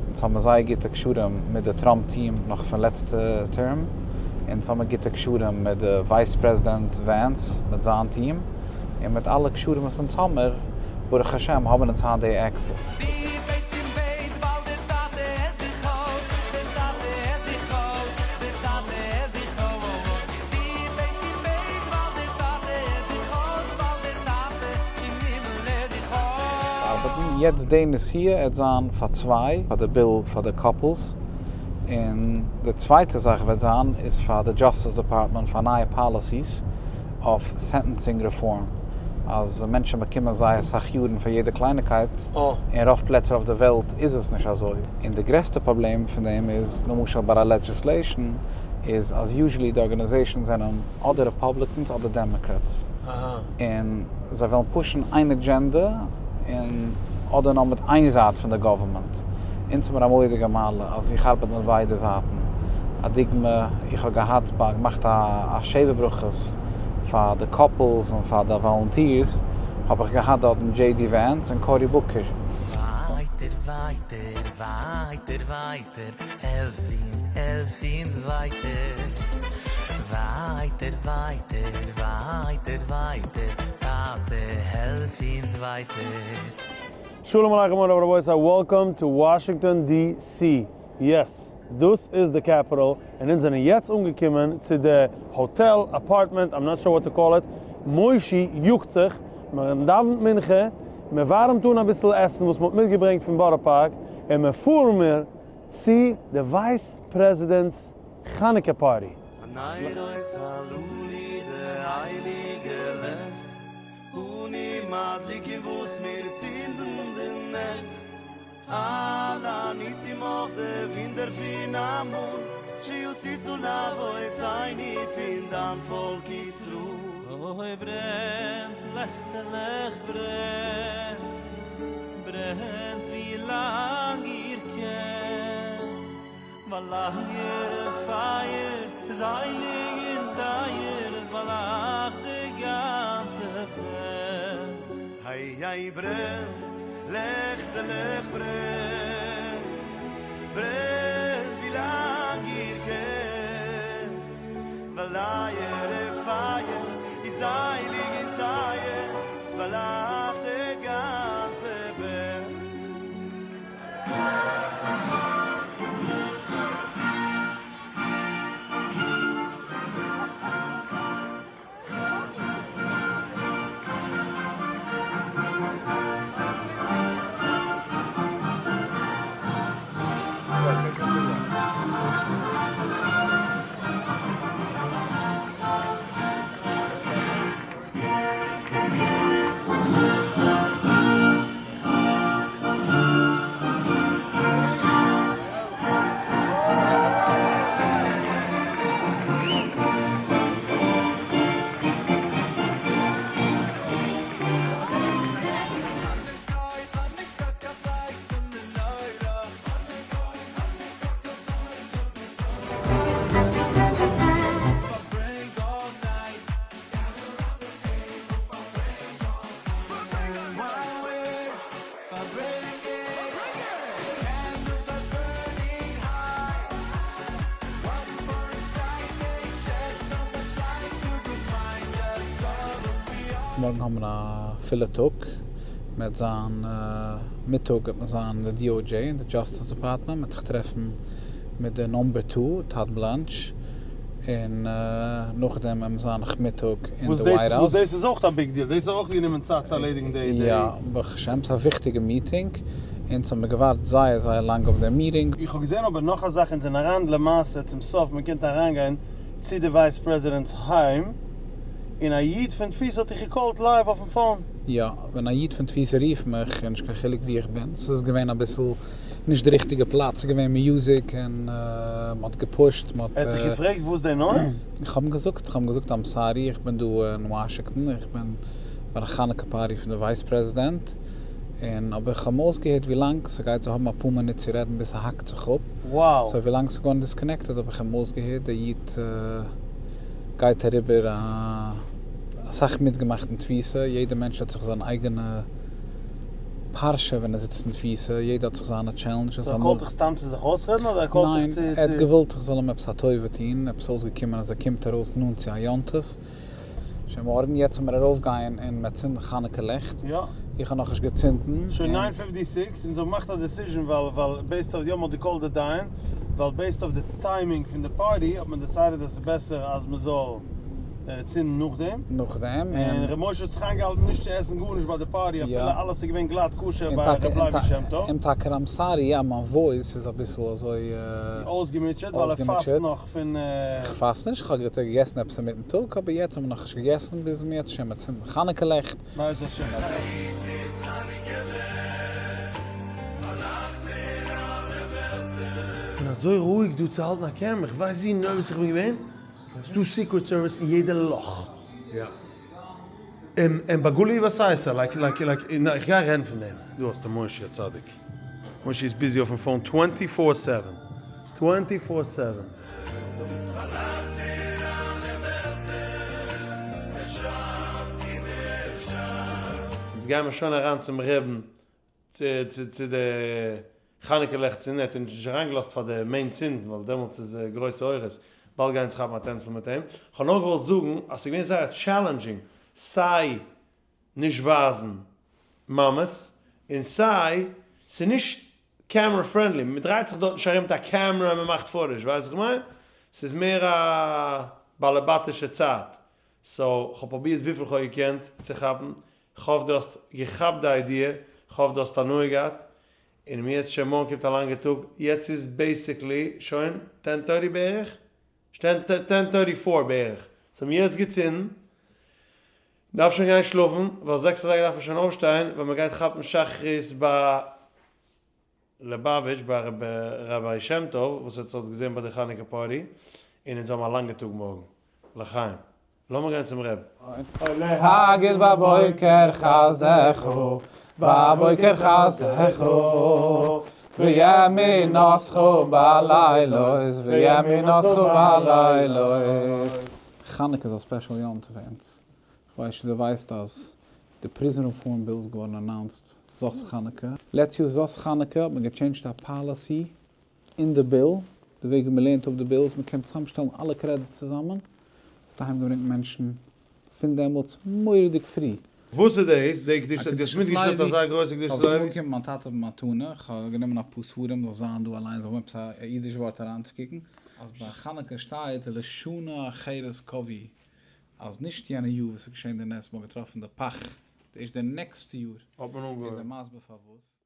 אונז האמיר זייער גוטע קשרים מיט די טראמפ team נאך פון לעצטע term. אונז האמיר גוטע קשרים מיט די vice president ווענס מיט זיין team. און מיט אלע קשרים וואס אונז האמיר, ברוך השם האבן אונז היינט די access. ארבעטן. יעצט די נסיעה עט זיין פאר צוויי, פאר די bill פאר די couples, און די צווייטע זאך וועט זיין איז פאר די Justice Department פאר נייע policies אויף sentencing reform, אז מענטשן באקומען זייער אסאך יארן פאר יעדע קלייניקייט, אין רוב פלעצער אויף די וועלט איז עס נישט אזוי, און די גרעסטע פראבלעם פון דעם איז למשל ביי א legislation איז אז usually די organizations זענען אדער Republicans אדער Democrats, און זיי וועלן פושן איין agenda און אדער נאר מיט איין זייט פון די government. אונז האבן מיר א מורא'דיגע מעלה אז איך ארבעט מיט ביידע זייטן. א דוגמא, איך האב געהאט ביי געמאכט א שבע ברכות פאר די couples און פאר די volunteers, האב איך געהאט דארטן דזשעי די ווענס און קארי בוקער. ווייטער ווייטער ווייטער ווייטער העלף אונז העלף אונז ווייטער ווייטער ווייטער ווייטער ווייטער טאטע העלף אונז ווייטער. שלום עליכם מורי ורבותי, welcome to Washington DC, yes, דאס איז די capital, און אונז זענען יעצט אנגעקומען צו די hotel, apartment, I'm not sure what to call it, מושי יאגט זיך, מען דאווענט מנחה, מען ווארעמט אן אביסל עסן וואס מען האט מיטגעברענגט פון בארא פארק, און מען פארן מיר צו די vice president's חנוכה party. הנרות הללו די הייליגע לעכט, אנו מדליקים וואס מיר צינדן די נעכט, על הניסים אויף די וואונדער פון אמאל, שעשית לאבותינו פון דיין פאלק ישראל. אוי ברענט לעכטעלעך ברענט, ברענט ווי לאנג איר קענט, ווייל אייער פייער איז הייליג און טייער, עס באלייכט די גאנצע וועלט. איי איי ברענט, לעכטעלעך ברענט, ברענט ווי לאנג איר קענט, ווייל אייערע פייער איז הייליג און טייער, עס באלייכט די גאנצע וועלט. מארגן האבן מיר א פילע טאג, מ'וועט זיין מיטאג וועט מען זיין אין די DOJ אין די Justice Department, מ'וועט זיך טרעפן מיט די number two טאד בלענטש, און נאכדעם וועט מען זיין נאכמיטאג אין די White House. וואס דאס איז אויך א big deal, דאס האט אויך גענומען צייט צו ערלעדיגן די. יא, ברוך השם, ס'איז א וויכטיגע meeting, אונז האבן מיר געווארט זייער זייער לאנג אויף דעם meeting. איך האב געזען אבער נאך א זאך, אונז זענען אריין למעשה צום סוף, מען קען אריינגיין צו די vice president's היים, און א איד פון תפיסה האט דיך געקאלט live אויפן phone. יא, ווען א איד פון תפיסה רופט מיך, איז נישט קיין חילוק וואו איך בין, ס'איז געווען אביסל נישט די ריכטיגע פלאץ, ס'איז געווען music און מ'האט געפושט, מ'האט. ער האט דיך געפרעגט וואס די noise? איך האב אים געזאגט, איך האב אים געזאגט I'm sorry, איך בין דא אין וואשינגטאן, איך בין ביי די חנוכה party פון די vice president, און אבער איך האב אים אויסגעהערט ווי לאנג ס'גייט זיי האבן אפאר מינוט צו רעדן ביז ס'האקט זיך אפ, so ווי לאנג ס'איז געווארן disconnected האב איך אים אויסגעהערט, דער איד גייט אריבער אסאך מיטגעמאכט אין תפיסה, יעדער מענטש האט זיך זיין אייגענע פרשה ווען ער זיצט אין תפיסה, יעדער האט זיך זיינע challenges. so ער קאלט דיך סתם צו זיך אויסרעדן אדער ער קאלט דיך צו. ניין, ער האט געוואלט איך זאל אים עפעס א טובה טון, עפעס אויסגעקומען אז ער קומט ארויס נאנט צו א יום טוב. שוין מארגן, יעצט ווען מיר ארויף גייען און מען צינדן חנוכה לעכט, יא. איך האב נאכנישט געצינדן. שוין nine fifty six, אונז האבן געמאכט א decision ווייל ווייל based אויף יא מען האט געקאלט די דיין, ווייל based אויף די timing פון די party האט מען decided אז ס'איז בעסער אז מען זאל צינדן נאכדעם. נאכדעם, און ר' משה האט זיך איינגעהאלטן נישט צו עסן גארנישט ביי די party אפילו אלעס איז געווען גלאט כשר ביי ר' לייבי שם טוב. און טאקע I'm sorry יא מיין voice איז אביסל אזוי אויסגעמוטשעט ווייל ער פאסט נאך פון. איך פאסט נישט, איך האב געגעסן עפעס אינמיטן טאג, אבער יעצט האב איך נאכנישט געגעסן ביז אם ירצה השם צינדן חנוכה לעכט. בעז השם. כ'בין אזוי רואיג דא צו האלטן א camera, כ'ווייס ווי nervous איך בין געווען, ס'דא Secret Service אין יעדע לאך. און בגלוי ובסתר, like like like, איך גיי רעדן פון דעם. דא האסטו משה הצדיק. משה איז busy אויפן phone twenty four seven. Twenty four seven. אונז גיימער שוין אריין צום רעבן צו צו די חנוכה לעכט צינדן, ער האט אונז נישט אריינגעלאזט פאר די main צינדן ווייל דעמאלטס איז גרויסע אורות, באלד גייען אונז כאפן א טענצל מיט אים, כ'האב נאר געוואלט זאגן אז ס'איז געווען זייער challenging סיי נישט ווייזן מאמעס און סיי ס'איז נישט camera friendly, מ'דרייט זיך דארט נישט ארום מיט א קעמרע און מ'מאכט footage, ווייסט וואס איך מיין? ס'איז מער א באלעבאטישע צייט, so כ'האב פרובירט וויפיל כ'האב געקענט צו כאפן, כ'האף דו האסט געכאפט די idea, כ'האף דו האסט הנאה געהאט, און אם ירצה השם מארגן קומט א לאנגע טאג, יעצט איז basically שוין ten thirty בערך, ten thirty four בערך, so מיר יעצט געצינדן, מ'דארף שוין גיין שלאפן, ווייל זעקס אזייגער דארף מען שוין אויפשטיין, ווייל מ'גייט כאפן שחרית ביי לעבאוויטש ביי רבי שם טוב וואס האט אונז געזען ביי די חנוכה party, און אונז האבן א לאנגע טאג מארגן. לחיים. לאמיר גיין צום רב. להגיד בבוקר חסדך, בבוקר חסדך, וימינתך בלילות, וימינתך בלילות. חנוכה איז א special יום טוב פאר אונז. כ'ווייס נישט צו דו ווייסט אז די prison reform bill איז געווארן announced זאת חנוכה. לעצט יאר זאת חנוכה האט מען געטשעינדזשט א policy אין די bill, די וועג ווי מען לערנט אפ די bills, מען קען צוזאמשטעלן אלע credits צוזאמען, האט אהיימגעברענגט מענטשן פון דעמאלטס מורא'דיג פרי. וואס איז דאס? די קדושת לוי? דו האסט מיטגעשלעפט אזא גרויסע קדושת לוי? כ'האב אנגעקומען מיין טאטע במתנה, כ'האב גענומען אפאר ספרים זאל זיין דא אליינס זאל האבן עפעס א אידיש ווארט אריינצוקוקן. אז ביי חנוכה שטייט לשנה אחרת קבעו אז נישט יענע יאר וואס איז געשען די נס מ'האט געטראפן די פך, ערשט די נעקסטע יאר האט מען אנגעהויבן. איז ער מסביר פארוואס.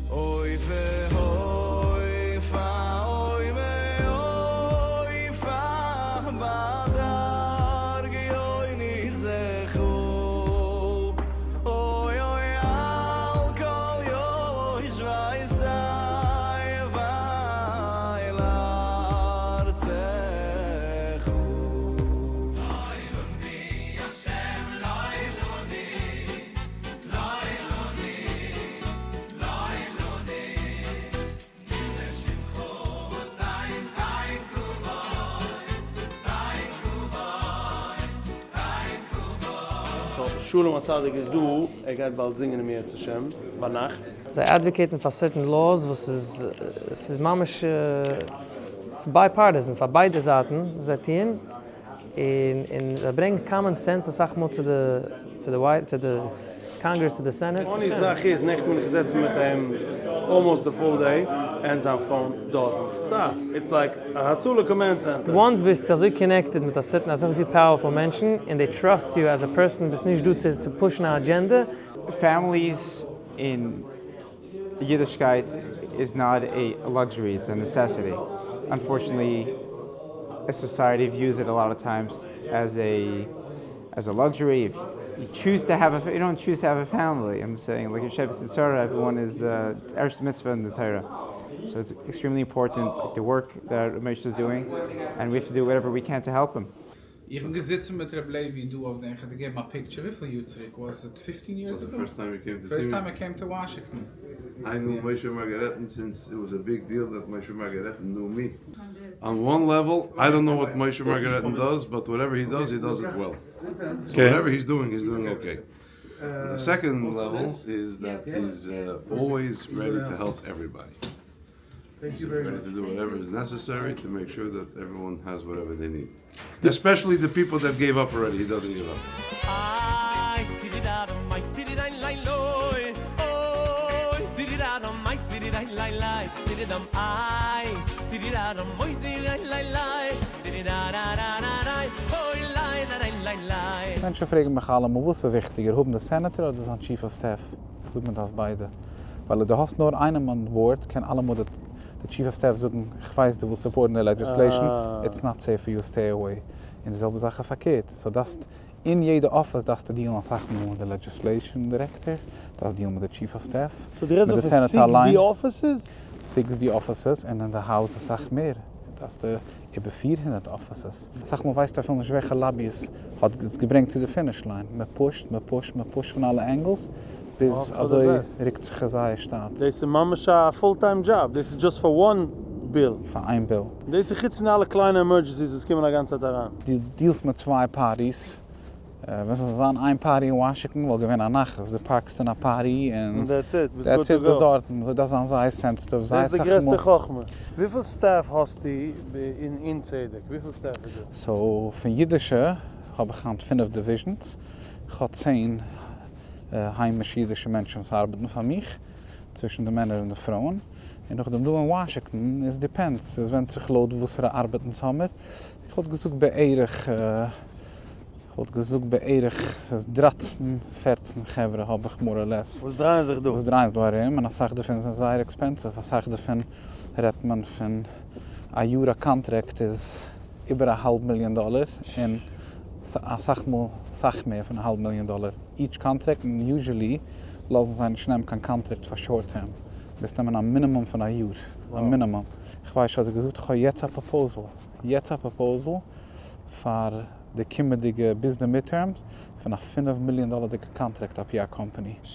אוי ואוי פא אוי ואוי פא בהדר גאוני זכו אוי אוי על כל יושבי סביב אל ארצך. so שלום הצדיק איז דא, ער גייט באלד זינגען אם ירצה השם ביינאכט. זיי advocate ן פאר certain laws וואס איז ס'איז ממש. ס'איז bipartisan פאר ביידע זייטן וואס זיי טוען, און און זיי ברענגן common sense אסאך מאל צו די צו די ווייט צו די קאנגרעס צו די סענעט. Funny זאך איז, נעכטן בין איך געזעצן מיט אים almost the full day, and זיין phone doesn't stop, it's like א הצלה command center. Once ביסטו אזוי connected מיט א certain אזויפיל powerful מענטשן און they trust you as a person ביסט נישט דא צו צו push ן א agenda. Families אין אידישקייט is not a luxury, it's a necessity. Unfortunately society views it a lot of times as a as a luxury, if you choose to have a, you don't choose to have a family, I'm saying like יושבת און שרה, everyone איז די ערשטע מצוה אין די תורה, so it's extremely important the work that ר' משה איז doing, and we have to do whatever we can to help him. איך בין געזיצן מיט ר' לוי דא אויף דעם, איך האב דיר געגעבן א picture, וויפיל יאר צוריק was it? Fifteen years ago? First time I came to Washington. I knew Moshe Margareten since it was a big deal that Moshe Margareten knew me. On one level, I don't know what Moshe Margareten does, but whatever he does, he does it well. So whatever he's doing, he's doing okay. The second level is that he's always ready to help everybody. He's ready to do whatever is necessary to make sure that everyone has whatever they need. Especially the people that gave up already, he doesn't give up. מענטשן פרעגן מיך אלעמאל וואס איז וויכטיגער, האבן די סענעטער אדער זיין chief of staff? איך זאג מען דארף ביידע, ווייל אויב דו האסט נאר איינעם on board קען אלעמאל די chief of staff זאגן איך ווייס דו ווילסט support ן די legislation, it's not safe for you stay away, און די זעלבע זאך איז פארקערט, so דארפסט אין יעדע אפיס דארפסטו deal ן אסאך מאל מיט די legislation director, דארפסט deal ן מיט די chief of staff, מיט די סענעטאר אליין. Sixty offices און אין די House אסאך מער, דארפסטו איבער 400 offices. אסאך מאל ווייסטו אפילו נישט וועלכע lobbyist האט עס געברענגט צו די finish line, מען push ט, מען push ט, מען push ט פון אלע angles, ביז אזוי רוקט זיך עס זייער שטאט. דאס איז ממש א full time job, דאס איז just פאר one bill. פאר איין bill. דאס איז חוץ פון אלע קליינע emergencies וואס קומען א גאנצע צייט אריין. דו deal סט מיט צוויי parties, ווען ס'זאל זיין איין party אין וואשינגטאן וואלט געווען א נחת, דו פארקסט אין א party און that's it, ביסט that's it, ביסט דארטן, אזוי דארף זיין זייער sensitive, זייער דאס איז די סאך גרעסטע חכמה. וויפיל staff האסטו אין צדק? וויפיל staff איז דא? So פון אידישע האב איך היינט פינף divisions, איך האב 10 היימישע אידישע מענטשן וואס ארבעטן פאר מיך, צווישן די מענער און די פרויען, און נאכדעם דא אין וואשינגטאן איז depends, עס ווענדט זיך לויט וואסערע ארבעט אונז האמיר, איך וואלט געזאגט בערך, איך וואלט געזאגט בערך ס'איז דרייצן פערצן חברה האב איך more or less. וואס דרייען זיך דא. וואס דרייען זיך דא ארום, און אסאך דערפון זענען זייער expensive, אסאך דערפון רעדט מען פון א יאר א קאנטראקט איז איבער א האלב מיליאן דאלער, און אסאך מאל סאך מער פון א האלב מיליאן דאלער each contract, און usually לאזן זיי נישט נעמען קיין קאנטראקט פאר short term, מוזט נעמען א מינימום פון א יאר, א מינימום. כ'ווייס שוין האט ער געזאגט כ'האב יעצט א proposal, יעצט א proposal פאר די קומענדיגע ביז די midterms פון א פינף מיליאן דאלערדיגע קאנטראקט א PR company.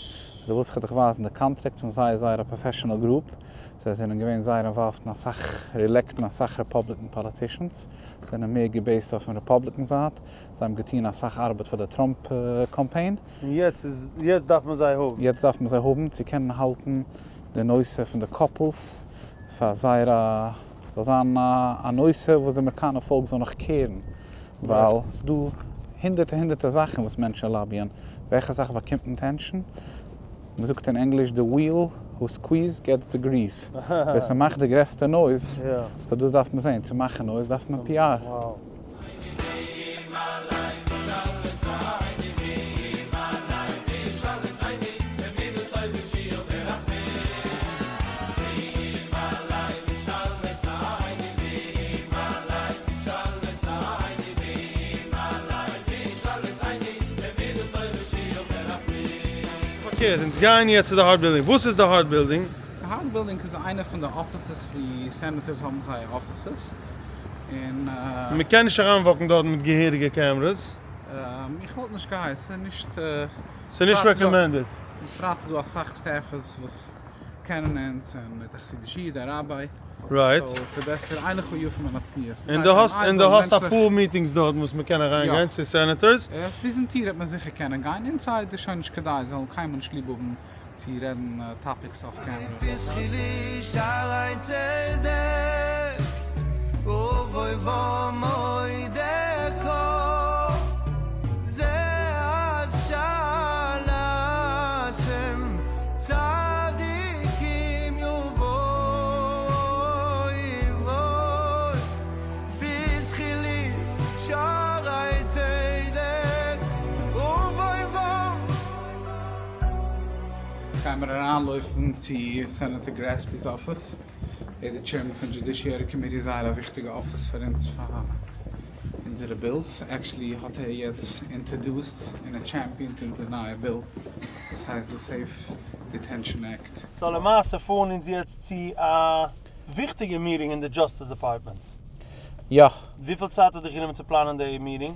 דו ווילסט כ'וועל דיך ווייזן די קאנטראקט פון זייער זייער א professional group, זיי זענען געווען זייער involved אין אסאך re-elect ן אסאך Republican politicians, זענען מער גע base ט אויפן Republican זייט, זיי האבן געטון אסאך ארבעט פאר די טראמפ קאמפיין. און יעצט איז יעצט דארף מען זיי האבן. יעצט דארף מען זיי האבן צו קענען האלטן די נושא פון די couples פאר זייער א זאל זיין א נושא וואס די אמעריקאנער פאלק זאל נאך care ן, ווייל ס'איז דא הונדערטער הונדערטער זאכן וואס מענטשן lobby ען, וועלכע זאך באקומט attention? מ'זאגט אין ענגליש the wheel who squeaks gets the grease, ווער ס'מאכט די גרעסטע noise, so דאס דארף מען זען, צו מאכן noise דארף מען PR. פארקערט, אונז גייען יעצט צו די Hart Building. וואס איז די Hart Building? די Hart Building איז איינע פון די offices ווי senators האבן זייער offices, און. מען קען נישט אריין walk ן דארט מיט געהעריגע cameras? איך וואלט נישט געהייסן, ס'איז נישט. ס'איז נישט recommended. בפרט ס'איז דא אסאך staffers וואס קענען אונז, און מיט א חסידישע איד א rabbi. Right. So ס'איז בעסער אין לך יפה מן הצניעות. און דו האסט און דו האסט אפאר meetings דארט וואס מען קען אריין גיין צו senators. ביזן טיר וועט מען זיכער קענען גיין, inside איז שוין נישט כדאי, זיי זאלן קיינמאל נישט ליב האבן צו רעדן topics off camera. פתחי לי שערי צדק. ומוידקו זה עשה להשם צדיקים יבואו בזחילי שערי צדק ובוי גיימער אריינלויפן צו Senator Grassley's אפיס, ער איז די chairman פון Judiciary Committee, זייער א וויכטיגע אפיס פאר אונז פאר אונזערע bills, actually האט ער יעצט introduced און ער championed אונזער נייע bill וואס הייסט די Safe Detention Act. So למעשה פארן אונז יעצט צו א וויכטיגע meeting אין די Justice Department. יא. וויפיל צייט האט דיך גענומען צו פלאנען די meeting?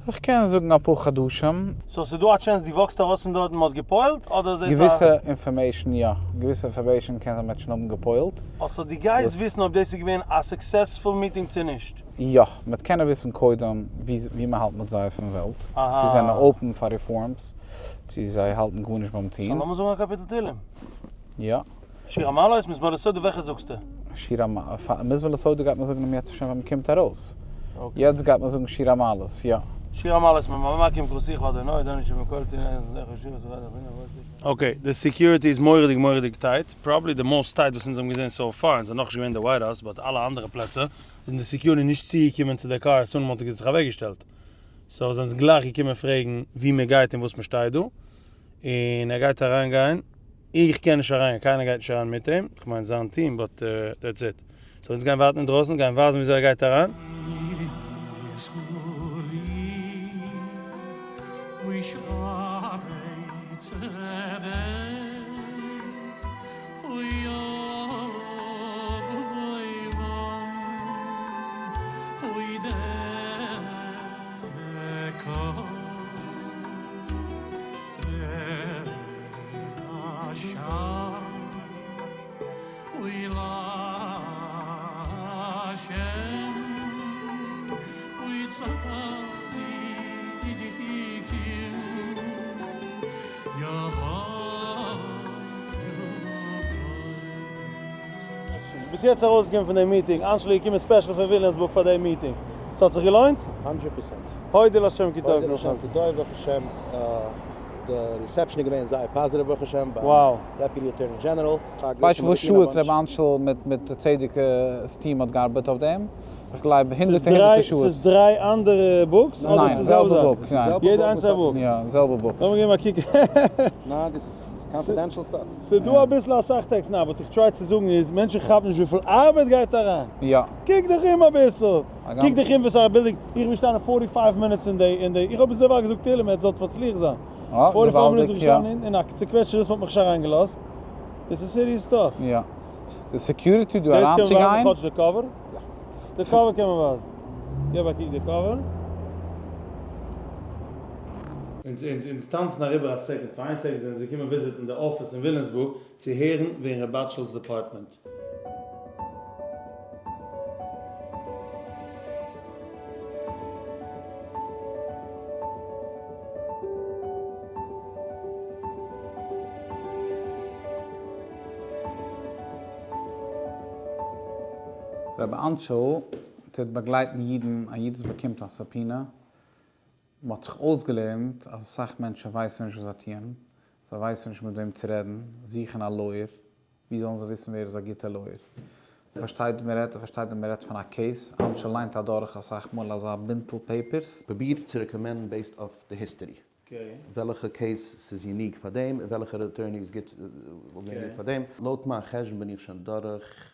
איך קען זאגן אפאר חדשים. So ס'איז דא א chance דו walk סט ארויס פון דארט און מ'האט געפועלט? אדער איז דאס א. געוויסע information יא. געוויסע information קען זיין מ'האט שוין האבן געפועלט. אה so דו גייסט וויסן אויב דאס איז געווען א successful meeting צו נישט? יא. מ'וועט קענען וויסן קודם ווי מ'האלט מיט זיי אויפן וועלט. צו זיי זענען open פאר reforms. צו זיי האלטן גארנישט ביים טון. So לאמיר זאגן א קאפיטל תהילים. יא. שיר המעלות, מזמור לתודה, וועלכע זאגסטו? שיר המעלות, מזמור לתודה גייט מען זאגן אם ירצה השם ווען מ'קומט ארויס. יעצט גייט מען זאגן שיר המעלות, יא. שיר המעלות, ממעמקים קראתיך אדוני, אדוני שמכל okay, די security איז מורא'דיג מורא'דיג tight, probably די most tight וואס אונז האבן געזען so far, אונז זענען נאכנישט געווען אין די White House, but אלע אנדערע פלעצער זענען די security נישט צוגעקומען צו די קאר as soon מ'האט זיך אוועקגעשטעלט, so זענען זיי גלייך געקומען פרעגן ווי מ'גייט און וואס מ'שטייט דא, און ער גייט אריינגיין. איך קען נישט אריין, קיינער גייט נישט אריין מיט אים, איך מיין זיין team, but that's it. So אונז גייען ווארטן אינדרויסן, גייען ווייזן וויאזוי ער גייט אריין. ביסט יעצט ארויסגעקומען פון די meeting, אנשל איז געקומען special פון וויליאמסבורג פאר די meeting, ס'האט זיך געלוינט? 100 percent. הודו לשם כי טוב. הודו לשם כי טוב, ברוך השם, די reception איז געווען זייער positive ברוך השם ביים Deputy Attorney General. ווייסט וואס שעות ר' אנשל מיט מיט צדק'ס team האט געארבעט אויף דעם? איך גלייב הונדערטער הונדערטער שעות. ס'איז דריי אנדערע books אדער ניין, ס'איז זעלבע זעלבע book, זאך? ניין. יעדע איינס א book? יא, זעלבע book. לאמיר געבן א קוק. ניין, דאס איז confidential stuff. ס'איז דא אביסל אסאך טעקסט, ניין וואס איך try צו זאגן איז, מענטשן כאפן נישט וויפיל ארבעט גייט אריין. יא. קוק דיך אום אביסל. קוק דיך אום וואס א building, איך בין געשטאנען 45 minutes אין די, אין די, איך האב ביז דערווייל געזאגט תהלים עטס זאלטס מצליח זיין. אה, 45 minutes געוואלדיג, יא. בין איך געשטאנען אין א צוקוועטשטע דאס מ'האט מיך נישט אריינגעלאזט. דאס איז serious stuff. יא. די security דא דאס קען מען ווייזן אריינצוגיין. כאטש די cover. די cover קען מען ווייזן. געב א קוק די cover. אונז אונז אונז טאנצן אריבער א second, פאר איין second זענען זיי געקומען visit ן די אפיס אין וויליאמסבורג צו הערן וועגן ר' באטשעל'ס department. רבי אנטשל טוט באגלייטן אידן, א איד וואס באקומט א subpoena, מען האט זיך אויסגעלערנט אז אסאך מענטשן ווייסן נישט וואס זיי טוען, זיי ווייסן נישט מיט וועם צו רעדן, זוכן א lawyer, ווי זאלן זיי וויסן ווער איז א גוטע lawyer? פארשטייט ווי מען רעדט, ער פארשטייט ווען מען רעדט פון א case, אנשל ליינט אדורך אסאך מאל אזא בינטל papers. פרוביר צו recommend ן based אויף די history. וועלכע case ס'איז unique פאר דעם, און וועלכע attorney איז גוט, וואלט געווען גוט פאר דעם. לויט מיין חשבון בין איך שוין דורך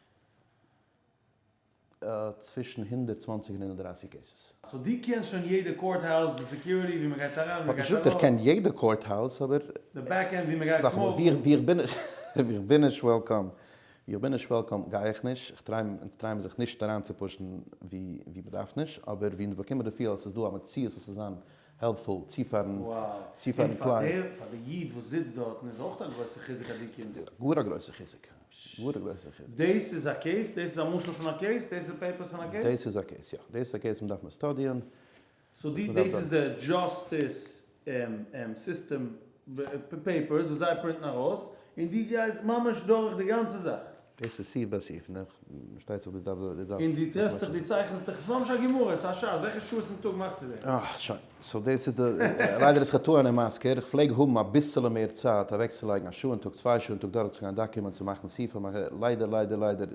צווישן 120 און 130 cases. So דו קענסט שוין יעדע courthouse, די security, ווי מ'גייט אריין, ווי מ'גייט כ'האב נישט געזאגט איך ארויס. קען יעדע courthouse, אבער. די back end ווי מ'גייט smoke ן. ווי איך בין ווי איך בין נישט welcome, ווי איך בין נישט welcome גיי איך נישט, איך try, אונז try מיר זיך נישט אריינצופושן ווי ווי מ'דארף נישט, אבער ווי אונז באקומען די feel אז ס'איז דא א מציאות אז ס'זאל זיין helpful צו פארן צו פארן client. און פאר די איד וואס זיצט דארטן איז אויך א גרויסע חיזוק אז דו קומסט. גאר א גרויסע חיזוק. גאר א גרויסע חיזוק. דאס איז א case? דאס איז א משל פון א case? דאס איז papers פון א case? דאס איז א case יא. דאס איז א case מ'דארף מען study ען. So די דאס איז די justice system papers וואס זיי print ן ארויס, און דו גייסט ממש דורך די גאנצע זאך. דאס איז סעיף ביי סעיף, און פארשטייט זיך דאס דארף דאס דארף. און דו טרעפסט זיך, דו צייכנסט דיך, ס'איז ממש א גמרא, ס'איז א שעת, וועלכע שעות אין טאג מאכסטו דאס? אה, שוין. so דאס איז די, ליידער איז חטא אני מזכיר, איך פלעג האבן אביסעלע מער צייט אוועקצולייגן א שעה אין טאג, צוויי שעה אין טאג דורכצוגיין documents און מאכן סעיפים, ליידער ליידער ליידער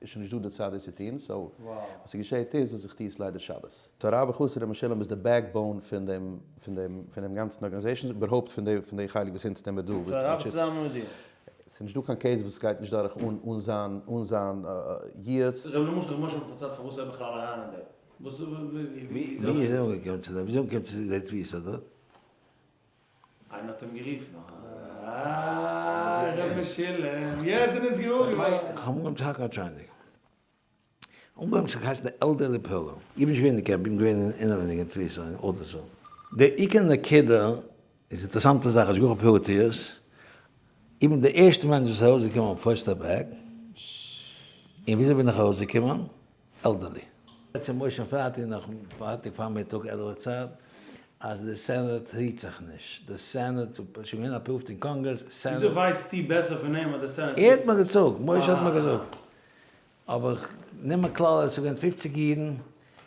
איז שוין נישט דא די צייט דאס צו טון, so וואס ס'געשעהט איז אז איך טו עס ליידער שבת. so הרב החסיד ר' משולם איז די backbone פון דעם פון דעם פון דעם גאנצן organization, איבערהויפט פון די פון די חלק וואס אונז טוען מיר דא. so ער ארבעט צוזאמען מיט דיר? ס'איז נישט דא קיין case וואס גייט נישט דורך אן אן זיין אן זיין ייעוץ. ר' למשל ר' משה האט פארציילט פארוואס ער איז בכלל אריין אין דעם. וואס ווי ווי איז ער אנגעקומען צו דעם? ווי איז ער אנגעקומען צו די תפיסה דארט? איינער האט אים גערופן. אה, ר' משולם, יעצט זענען אונז געוואר געווארן. איך האב אנגעהויבן צו האקן א טשייניק. אנגעהויבן צו הייסן די elderly program. איך בין נישט געווען אין די קעמפ, איך בין געווען אינעווייניג אין תפיסה אין אדעסא. די עיקר נקודה איז אינטערעסאנטע זאך, השגחה פרטיות, איך בין די ערשטע מענטש וואס איז ארויסגעקומען אויף First Step Act, און וויאזוי בין איך ארויסגעקומען? elderly. צו משה פרייטאג נאך פרייטאג פארמיטאג עלעווע צייט אז די סענאט רירט זיך נישט, די סענאט איז שוין געווען approved אין קאנגרעס, סענאט. וויאזוי ווייסטו בעסער פון אים אז די סענאט ער האט מיר געזאגט, משה האט מיר געזאגט. אבער איך נעם א כלל אז עס איז געווען פופציג אידן,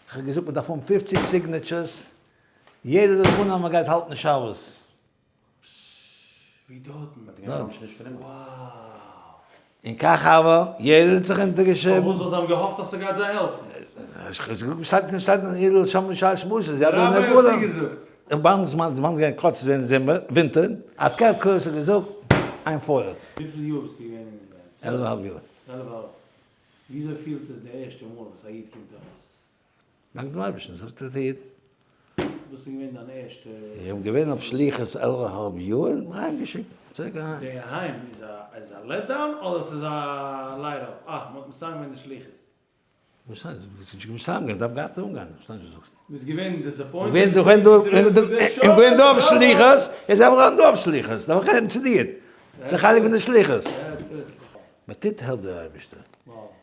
איך האב געזאגט מען דארף האבן פופציג signatures, יעדער זאל זיך אננעמען מען גייט האלטן שבת. ווי דארטן? דארט. וואו. און כך הוה, יעדער האט זיך אונטערגעשריבן. פארוואס? ווייל זיי האבן געהאפט אז ס'גייט זיי העלפן? שטייט שטייט אין אידל שם נישט שמועס איז דער רבי האט צוגעזאגט. ביי אונז זמן זמן געווען קורץ ווען זומער ווינטער. האט קעפ קורס האט געזאגט איין פויער. וויפיל יאר ביסטו געווען אין די עלף אהאלב יאר. עלף אהאלב. וויאזוי פילט עס די ערשטע מאל וואס א איד קומט ארויס? דאנק דעם אייבערשטן, זאגט דער איד. וואס איז געווען דיין ערשטע? איך בין געווען אויף שליחות עלף אהאלב יאר און אהיים געשיקט צוריק אהיים. די אהיים איז א איז א let down אדער ס'איז א light up? אה, מ'האט מסיים געווען די שליחות. וואס הייסט? ס'איז נישט מסיים געווען, מ'דארף ווייטער אנגיין, איך פארשטיי נישט וואס דו זאגסט. ביסט געווען disappointed? איך בין געווען דא אויף שליחות, יעצט דארף איך אויך דא אויף שליחות, דארף איך רעדן צו דיר, ס'איז א חלק פון די שליחות. מען טוט העלפט דער אייבערשטער.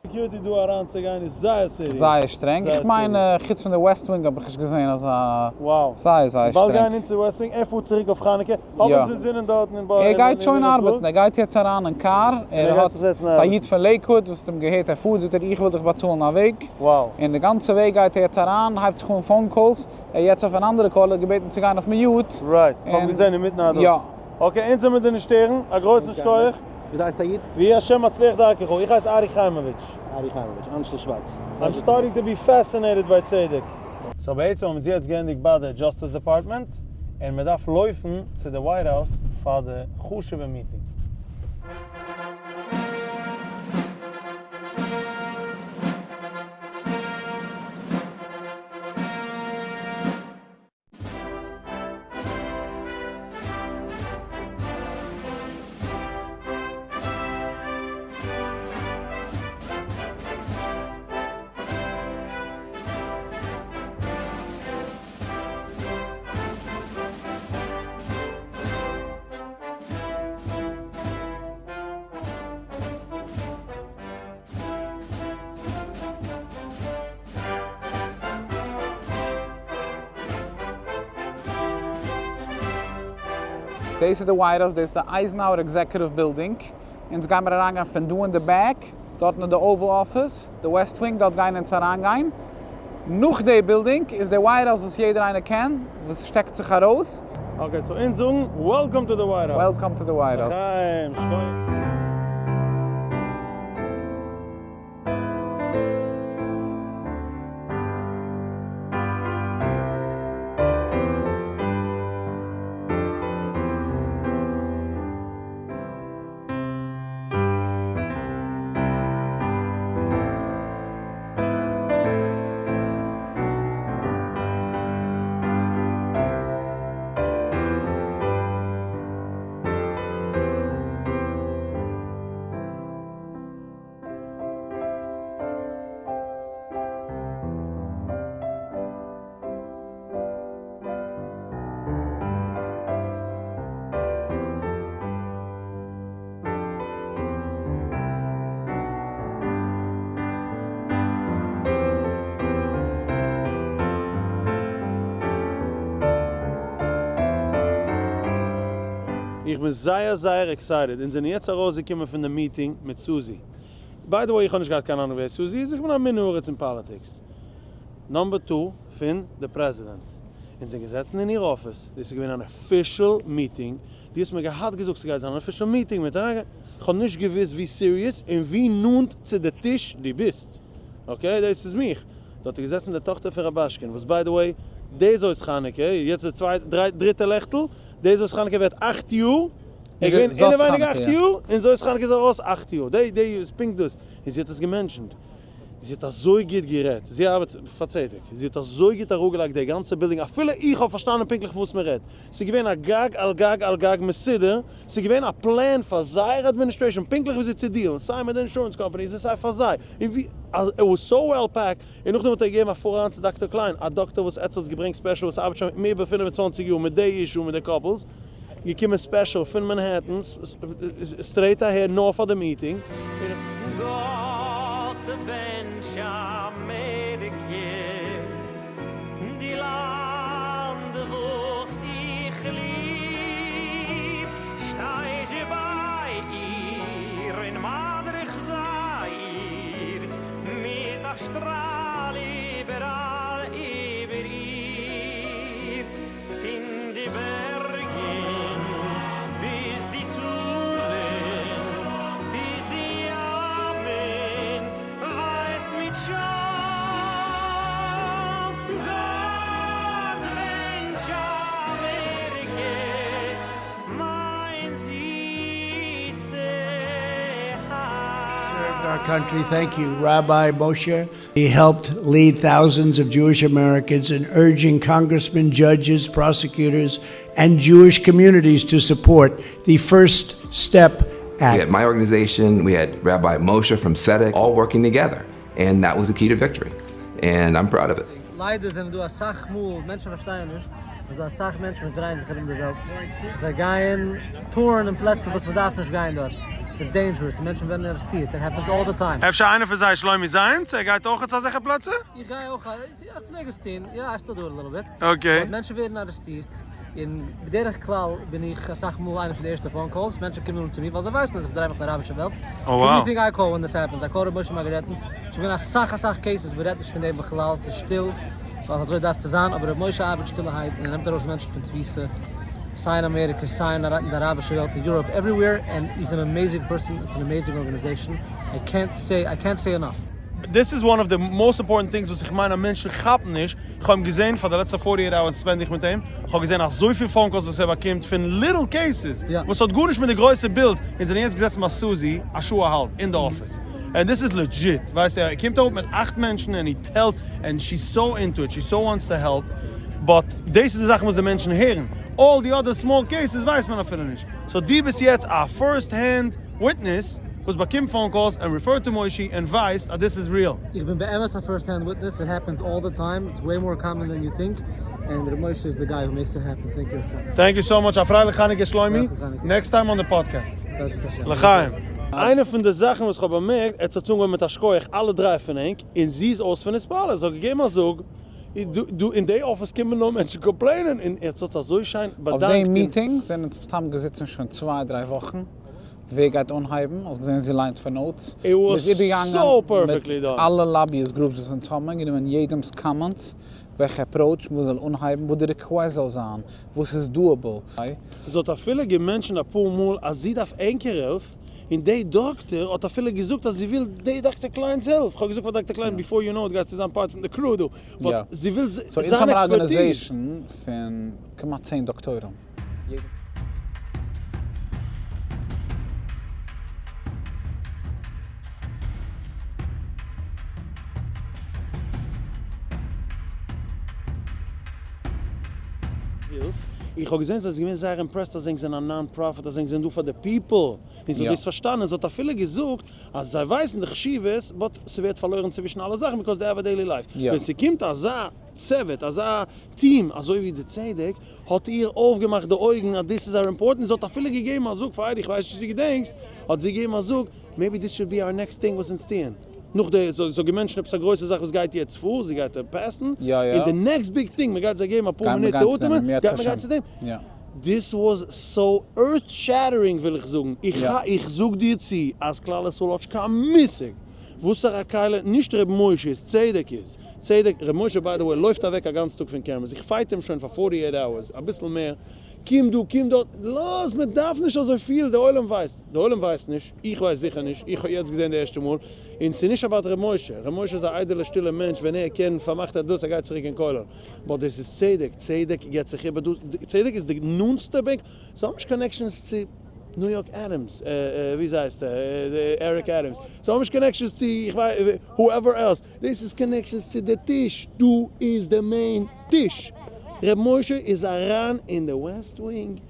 security דא אריינצוגיין איז זייער serious. זייער שטרענג, איך מיין חוץ פון די West Wing האב איך נישט געזען אזא, זייער זייער שטרענג. באלד גייען אונז צו West Wing, ער פארט צוריק אויף חנוכה, האבן אונז אינזינען דארטן אין ער גייט שוין ארבעטן, ער גייט יעצט אריין אין קאר, ער האט א איד פון לעיקוואד וואס האט אים געהערט ער פארט, זאגט ער איך וויל דיך באצאלן א וועג, און די גאנצע וועג גייט ער יעצט אריין, הייבט זיך אן phone calls, ער איז יעצט אויף אן אנדערע call, ער האט געבעטן צו גיין אויף mute. right, כ'האב געזען אינמיטן א דאס. okay, אונז זעמיר דיר נישט שטערן, א גרויסן שכוח. וויאזוי הייסט א איד? ויהי השם מצליח דרכך, איך הייס ארי חיימאוויטש. ארי חיימאוויטש, אנשל שווארץ. I'm starting to be fascinated by צדק. so בעצם האבן זיי יעצט געענדיגט ביי די Justice Department, און מען דארף לויפן צו די White House פאר די חשוב'ע מיטינג. דאס איז די White House, דאס איז די Eisenhower Executive Building, אונז גיימער אריינגיין פון דא אין די back, דארטן איז די Oval Office, די West Wing, דארט גייען אונז אריינגיין, נאך די בילדינג איז די White House וואס יעדער איינער קען, וואס שטעקט זיך ארויס. okay, so אונז זאגן welcome to the White House. Welcome to the White House. לחיים, שכוח. איך בין זייער זייער excited, אונז זענען יעצט ארויסגעקומען פון די מיטינג מיט סוזי. By the way איך האב נישט געהאט קיין אנונג ווער סוזי איז, איך בין א מן הארץ אין politics. Number two פון די פרעזידענט. אונז זענען געזעצן אין איר אפיס, דאס איז געווען אן official meeting, דו האסט מיר געהאט געזאגט ס'גייט זיין אן official meeting מיט אריינגיין, כ'האב נישט געוואוסט ווי serious און ווי נאנט צו די טיש דו ביסט, okay דאס איז מיך, דארט איז געזעצן די טאכטער פון רובאשקין וואס by the way די זאת חנוכה, יעצט די צווייטע דריטע לעכטל, די זאת חנוכה ווערט אכט יאר, ער איז געווען אינעווייניג אכט יאר, און זאת חנוכה איז ארויס אכט יאר, די די איז פונקט דאס, און זי האט עס גע mention ט, זי האט אזוי גוט גערעדט, זי ארבעט פאר צדק, זי האט אזוי גוט אראפגעלייגט די גאנצע בילדינג, אפילו איך האב פארשטאנען פונקטליך וואס מען רעדט, ס'איז געווען א גג על גג על גג מסודר, ס'איז געווען א plan פאר זייער administration פונקטליך וויאזוי צו deal ן, סיי מיט די insurance companies און סיי פאר זיי, און ווי, it was so well packed, און נאכדעם האט ער געגעבן א פאר אריין צו דאקטאר קליין, א דאקטאר וואס עטץ האטס געברענגט special וואס ארבעט שוין איבער 25 יאר מיט די issue מיט די couples, געקומען special פון מאנהעטן straight אהער נאר פאר די meeting. גאט בענטש אמעריקע, די לאנד וואס איך ליב, שטיי זשע ביי איר און מדריך זיי איר, מיט א שטראל איבעראל איבער איר. פון די בערגן ביז די טאלן, ביז די ימ'ען ווייס מיט שוים. גאט בענטש אמעריקע, מיין זיסע היים. Served our country. Thank you, Rabbi Moshe. He helped lead thousands of Jewish Americans in urging congressmen, judges, prosecutors, and Jewish communities to support the First Step Act. We had my organization, we had Rabbi Moshe from Tzedek, all working together, and that was the key to victory, and I'm proud of it. ליידער זענען דא אסאך מאל, מענטשן פארשטייען נישט, אז דא אסאך מענטשן וואס דרייען זיך ארום די וועלט, זיי גייען tour ן אין פלעצער וואס מ'דארף נישט גיין דארט, איטס dangerous, און מענטשן ווערן ארעסטירט, it happens all the time. אפשר איינער פון זיי שלומי זיינס, ער גייט אויך צו אזעלכע פלעצער? איך גיי אויך, איך פלעג עס טון, יא I still do it a little bit, okay. But מענטשן ווערן ארעסטירט, און בדרך כלל בין איך אסאך מאל איינע פון די ערשטע phone calls, מענטשן קומען אן צו מיר ווייל זיי ווייסן אז איך דריי מיך אין די אראבישע וועלט, Oh wow. Who do you think I call when this happens? I call ר' משה מארגארעטן, ס'איז געווען אסאך אסאך cases, מ'רעדט נישט פון דעם בכלל, ס'איז שטיל, ווייל אזוי דארף צו זיין, אבער ר' משה ארבעט שטילערהייט און ער נעמט ארויס מענטשן פון תפיסה, סיי אין אמעריקע, סיי אין די אראבישע וועלט, אין Europe, everywhere, and he's an amazing person, it's an amazing organization, איי קענט סעי, איי קענט סעי ענאף. This is one of the most important things וואס איך מיין אז מענטשן כאפן נישט, איך האב אים געזען פאר די לעצטע forty eight hours spend איך מיט אים, איך האב געזען אזויפיל phone calls וואס ער באקומט פון little cases וואס האט גארנישט מיט די גרויסע bills, אונז זענען יעצט געזעצן ביי סוזי א שעה א האלב אין די אפיס, and this is legit, ווייסט ער קומט אראפ מיט אכט מענטשן and he tells, and she's so into it, she so wants to help, but דאס איז די זאכן וואס די מענטשן הערן, all the other small cases ווייסט מען אפילו נישט, so דו ביסט יעצט א first hand witness וואס באקומט phone calls and refer to מושי און ווייסט אז דאס איז real. איך בין באמת א first hand witness, it happens all the time, it's way more common than you think, and ר' משה איז the guy who makes it happen, thank you השם. Thank you so much, א פרייליך חנוכה שלומי, next time on the podcast. לחיים. איינע פון די זאכן וואס כ'האב באמערקט, עטס האטס אנגעהויבן מיט א שכוח אלע דריי פון ענק, און זי איז אויס פון התפעלות, זי האט געגעבן א זאג, דא אין די אפיס קומען נאר מענטשן complain ען, און עטס האטס אזוי שיין אויף באדאנקט. די meeting זענען אונז מסתם געזיצן שוין צוויי דריי וואכן, ווער גייט אנהייבן, האסט געזען זי ליינט פון notes, It מ'איז was איבערגעגאנגען so perfectly מיט done. אלע lobbyist groups וואס אונז האבן, גענומען יעדעמ'ס comments, וועלכע approach וואס זאל אנהייבן, וואס די request זאל זיין, וואס איז doable. זי האט אפילו גע mention ט אפאר מאל אז זי דארף ענקער הילף, און די דאקטער האט אפילו געזאגט אז זי וויל די דאקטער קליינ'ס הילף, כ'האב געזאגט פאר דאקטער קליין before you know it גייסטו זיין part פון די crew דא, but זי וויל so אונז זיין האבן א expertise. Organization פון כמעט צען דאקטוירים. הילף, איך האב געזען זי איז געווען זייער impressed אז ענק זענען א non profit אז ענק זענען דא פאר די people, און זי האט דאס פארשטאנען, זי האט אפילו געזאגט אז זיי ווייסן די חשיבות but ס'ווערט פארלוירן צווישן אלע זאכן because they have a daily life, ווען ס'קומט אזא צוות אזא טיעם אזוי ווי די צדק האט איר אויפגעמאכט די אויגן אז דאס איז זייער important, זי האט אפילו געגעבן א זאג פאר איידי, איך ווייס נישט צו דו געדענקסט, האט זי געגעבן א זאג, maybe this should be our next thing וואס אונז טוען. נאך די, זי האט גע mention ט עפעס א גרויסע זאך וואס גייט יעצט פאר, זי גייט pass ן, און די next big thing, מען גייט זיי געבן אפאר מינוט צו אטעמען, גייט מען גיין צו דעם. This was so earth shattering וויל איך זאגן, איך איך זאג דיר צו אז כלל ישראל האט נישט קיין מושג וואסערע א כלי, נישט ר' משה איז, צדק איז, צדק, ר' משה by the way לויפט אוועק א גאנץ טאג פון cameras, איך fight אים שוין פאר forty eight hours, אביסל מער, קום דא קום דארט, לאז, מען דארף נישט אזוי פיל, די עולם ווייסט, די עולם ווייסט נישט, איך ווייס זיכער נישט, איך האב יעצט געזען די ערשטע מאל, און ס'איז נישט about ר' משה, ר' משה איז א איידעלע שטילע מענטש, ווען ער קען פארמאכט ער דאס ער גייט צוריק אין כולל. But דאס איז צדק, צדק געבט זיך איבער דא, צדק איז די נאנטסטע בענק, זיי האבן נישט connections צו ניו יארק עדעמס, ווי הייסט ער, עריק עדעמס, זיי האבן נישט connections צו איך ווייס whoever else, דאס איז connections צו די טיש, דא איז די main טיש, ר' משה איז אריין אין די West Wing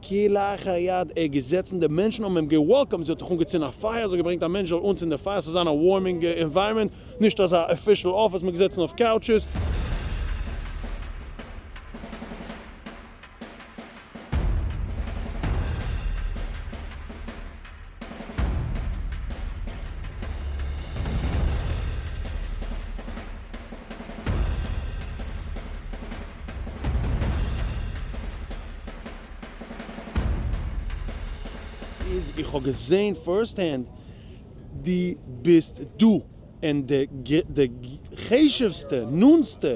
כלאחר יד, ער געזעצן, די מענטשן האבן אים גע welcome ט, זי האט דאך אנגעצינדן א פייער, זי האט געברענגט א מענטש זאל אנצינדן די פייער, ס'זאל זיין א warming environment, נישט אזא official office, מ'איז געזעצן אויף couches. איז איך האב געזען first hand דו ביסט דא און די די חשוב'סטע נאנטסטע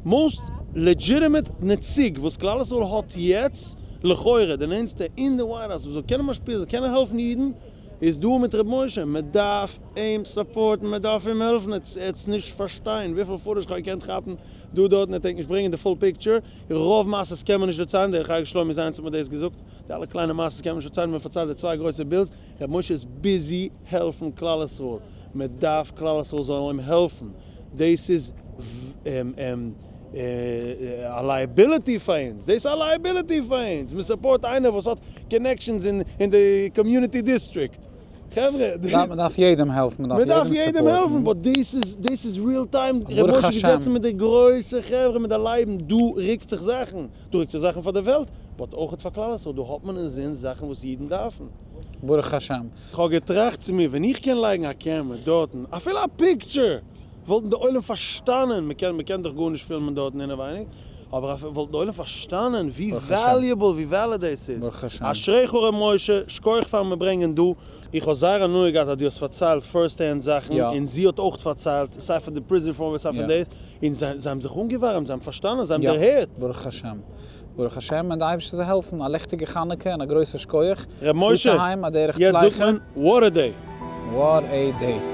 most legitimate נציג וואס כלל ישראל האט יעצט לכאורה די נענסטע אין די White House וואס זאל קענען משפיע זאל קענען העלפן אידן איז דא מיט ר' משה מען דארף אים support ן מען דארף אים העלפן עטס עטס נישט פארשטיין וויפיל footage כ'האב געקענט כאפן דא דארט און ער טענק נישט ברענגען די full picture רוב מעשות קען מען נישט דערציילן דער חיים שלמה זיינס האט מיר דאס געזאגט די אלע קליינע מעשות קען מען נישט דערציילן מען פארציילט די צוויי גרויסע בילס ר' משה איז busy העלפן כלל ישראל, מען דארף כלל ישראל זאל אים העלפן, דאס איז א liability פאר אונז, דאס איז א liability פאר אונז, מען support איינער וואס האט connections אין די community district, חברה, מען דארף יעדעם העלפן, מען דארף יעדעם העלפן, but דאס איז דאס איז real time, ר' משה איז געזעצן מיט די גרויסע חברה מיט די לייבן, דא ריקט זיך זאכן, דא ריקט זיך זאכן פאר די וועלט, but אויכעט פאר כלל ישראל, דא האט מען אינזין זאכן וואס אידן דארפן. ברוך השם. כ'האב געטראכט צו מיר, ווען איך קען לייגן א camera דארטן, אפילו א picture, וואלטן די עולם פארשטאנען, מ'קען מ'קען דאך גארנישט פילמען דארטן אינעווייניג, אבער אפילו וואלטן די עולם פארשטאנען ווי valuable ווי valid דאס איז. אשריך ר' משה, שכוח פארן מיר ברענגען דא. איך האב זייער הנאה געהאט אז דו האסט פארציילט first hand זאכן, און זי האט אויך פארציילט, סיי פון די prison reform און סיי פון דאס, און זיי האבן זיך אנגעווארעמט, זיי האבן פארשטאנען, זיי האבן דערהערט. ברוך השם. ברוך השם און די אייבערשטער זאל העלפן, א לעכטיגע חנוכה און א גרויסע שקויעך, ר' משה, פארט אהיים א דרך יעצט זאגט צלחה. מען, what a day! What a day!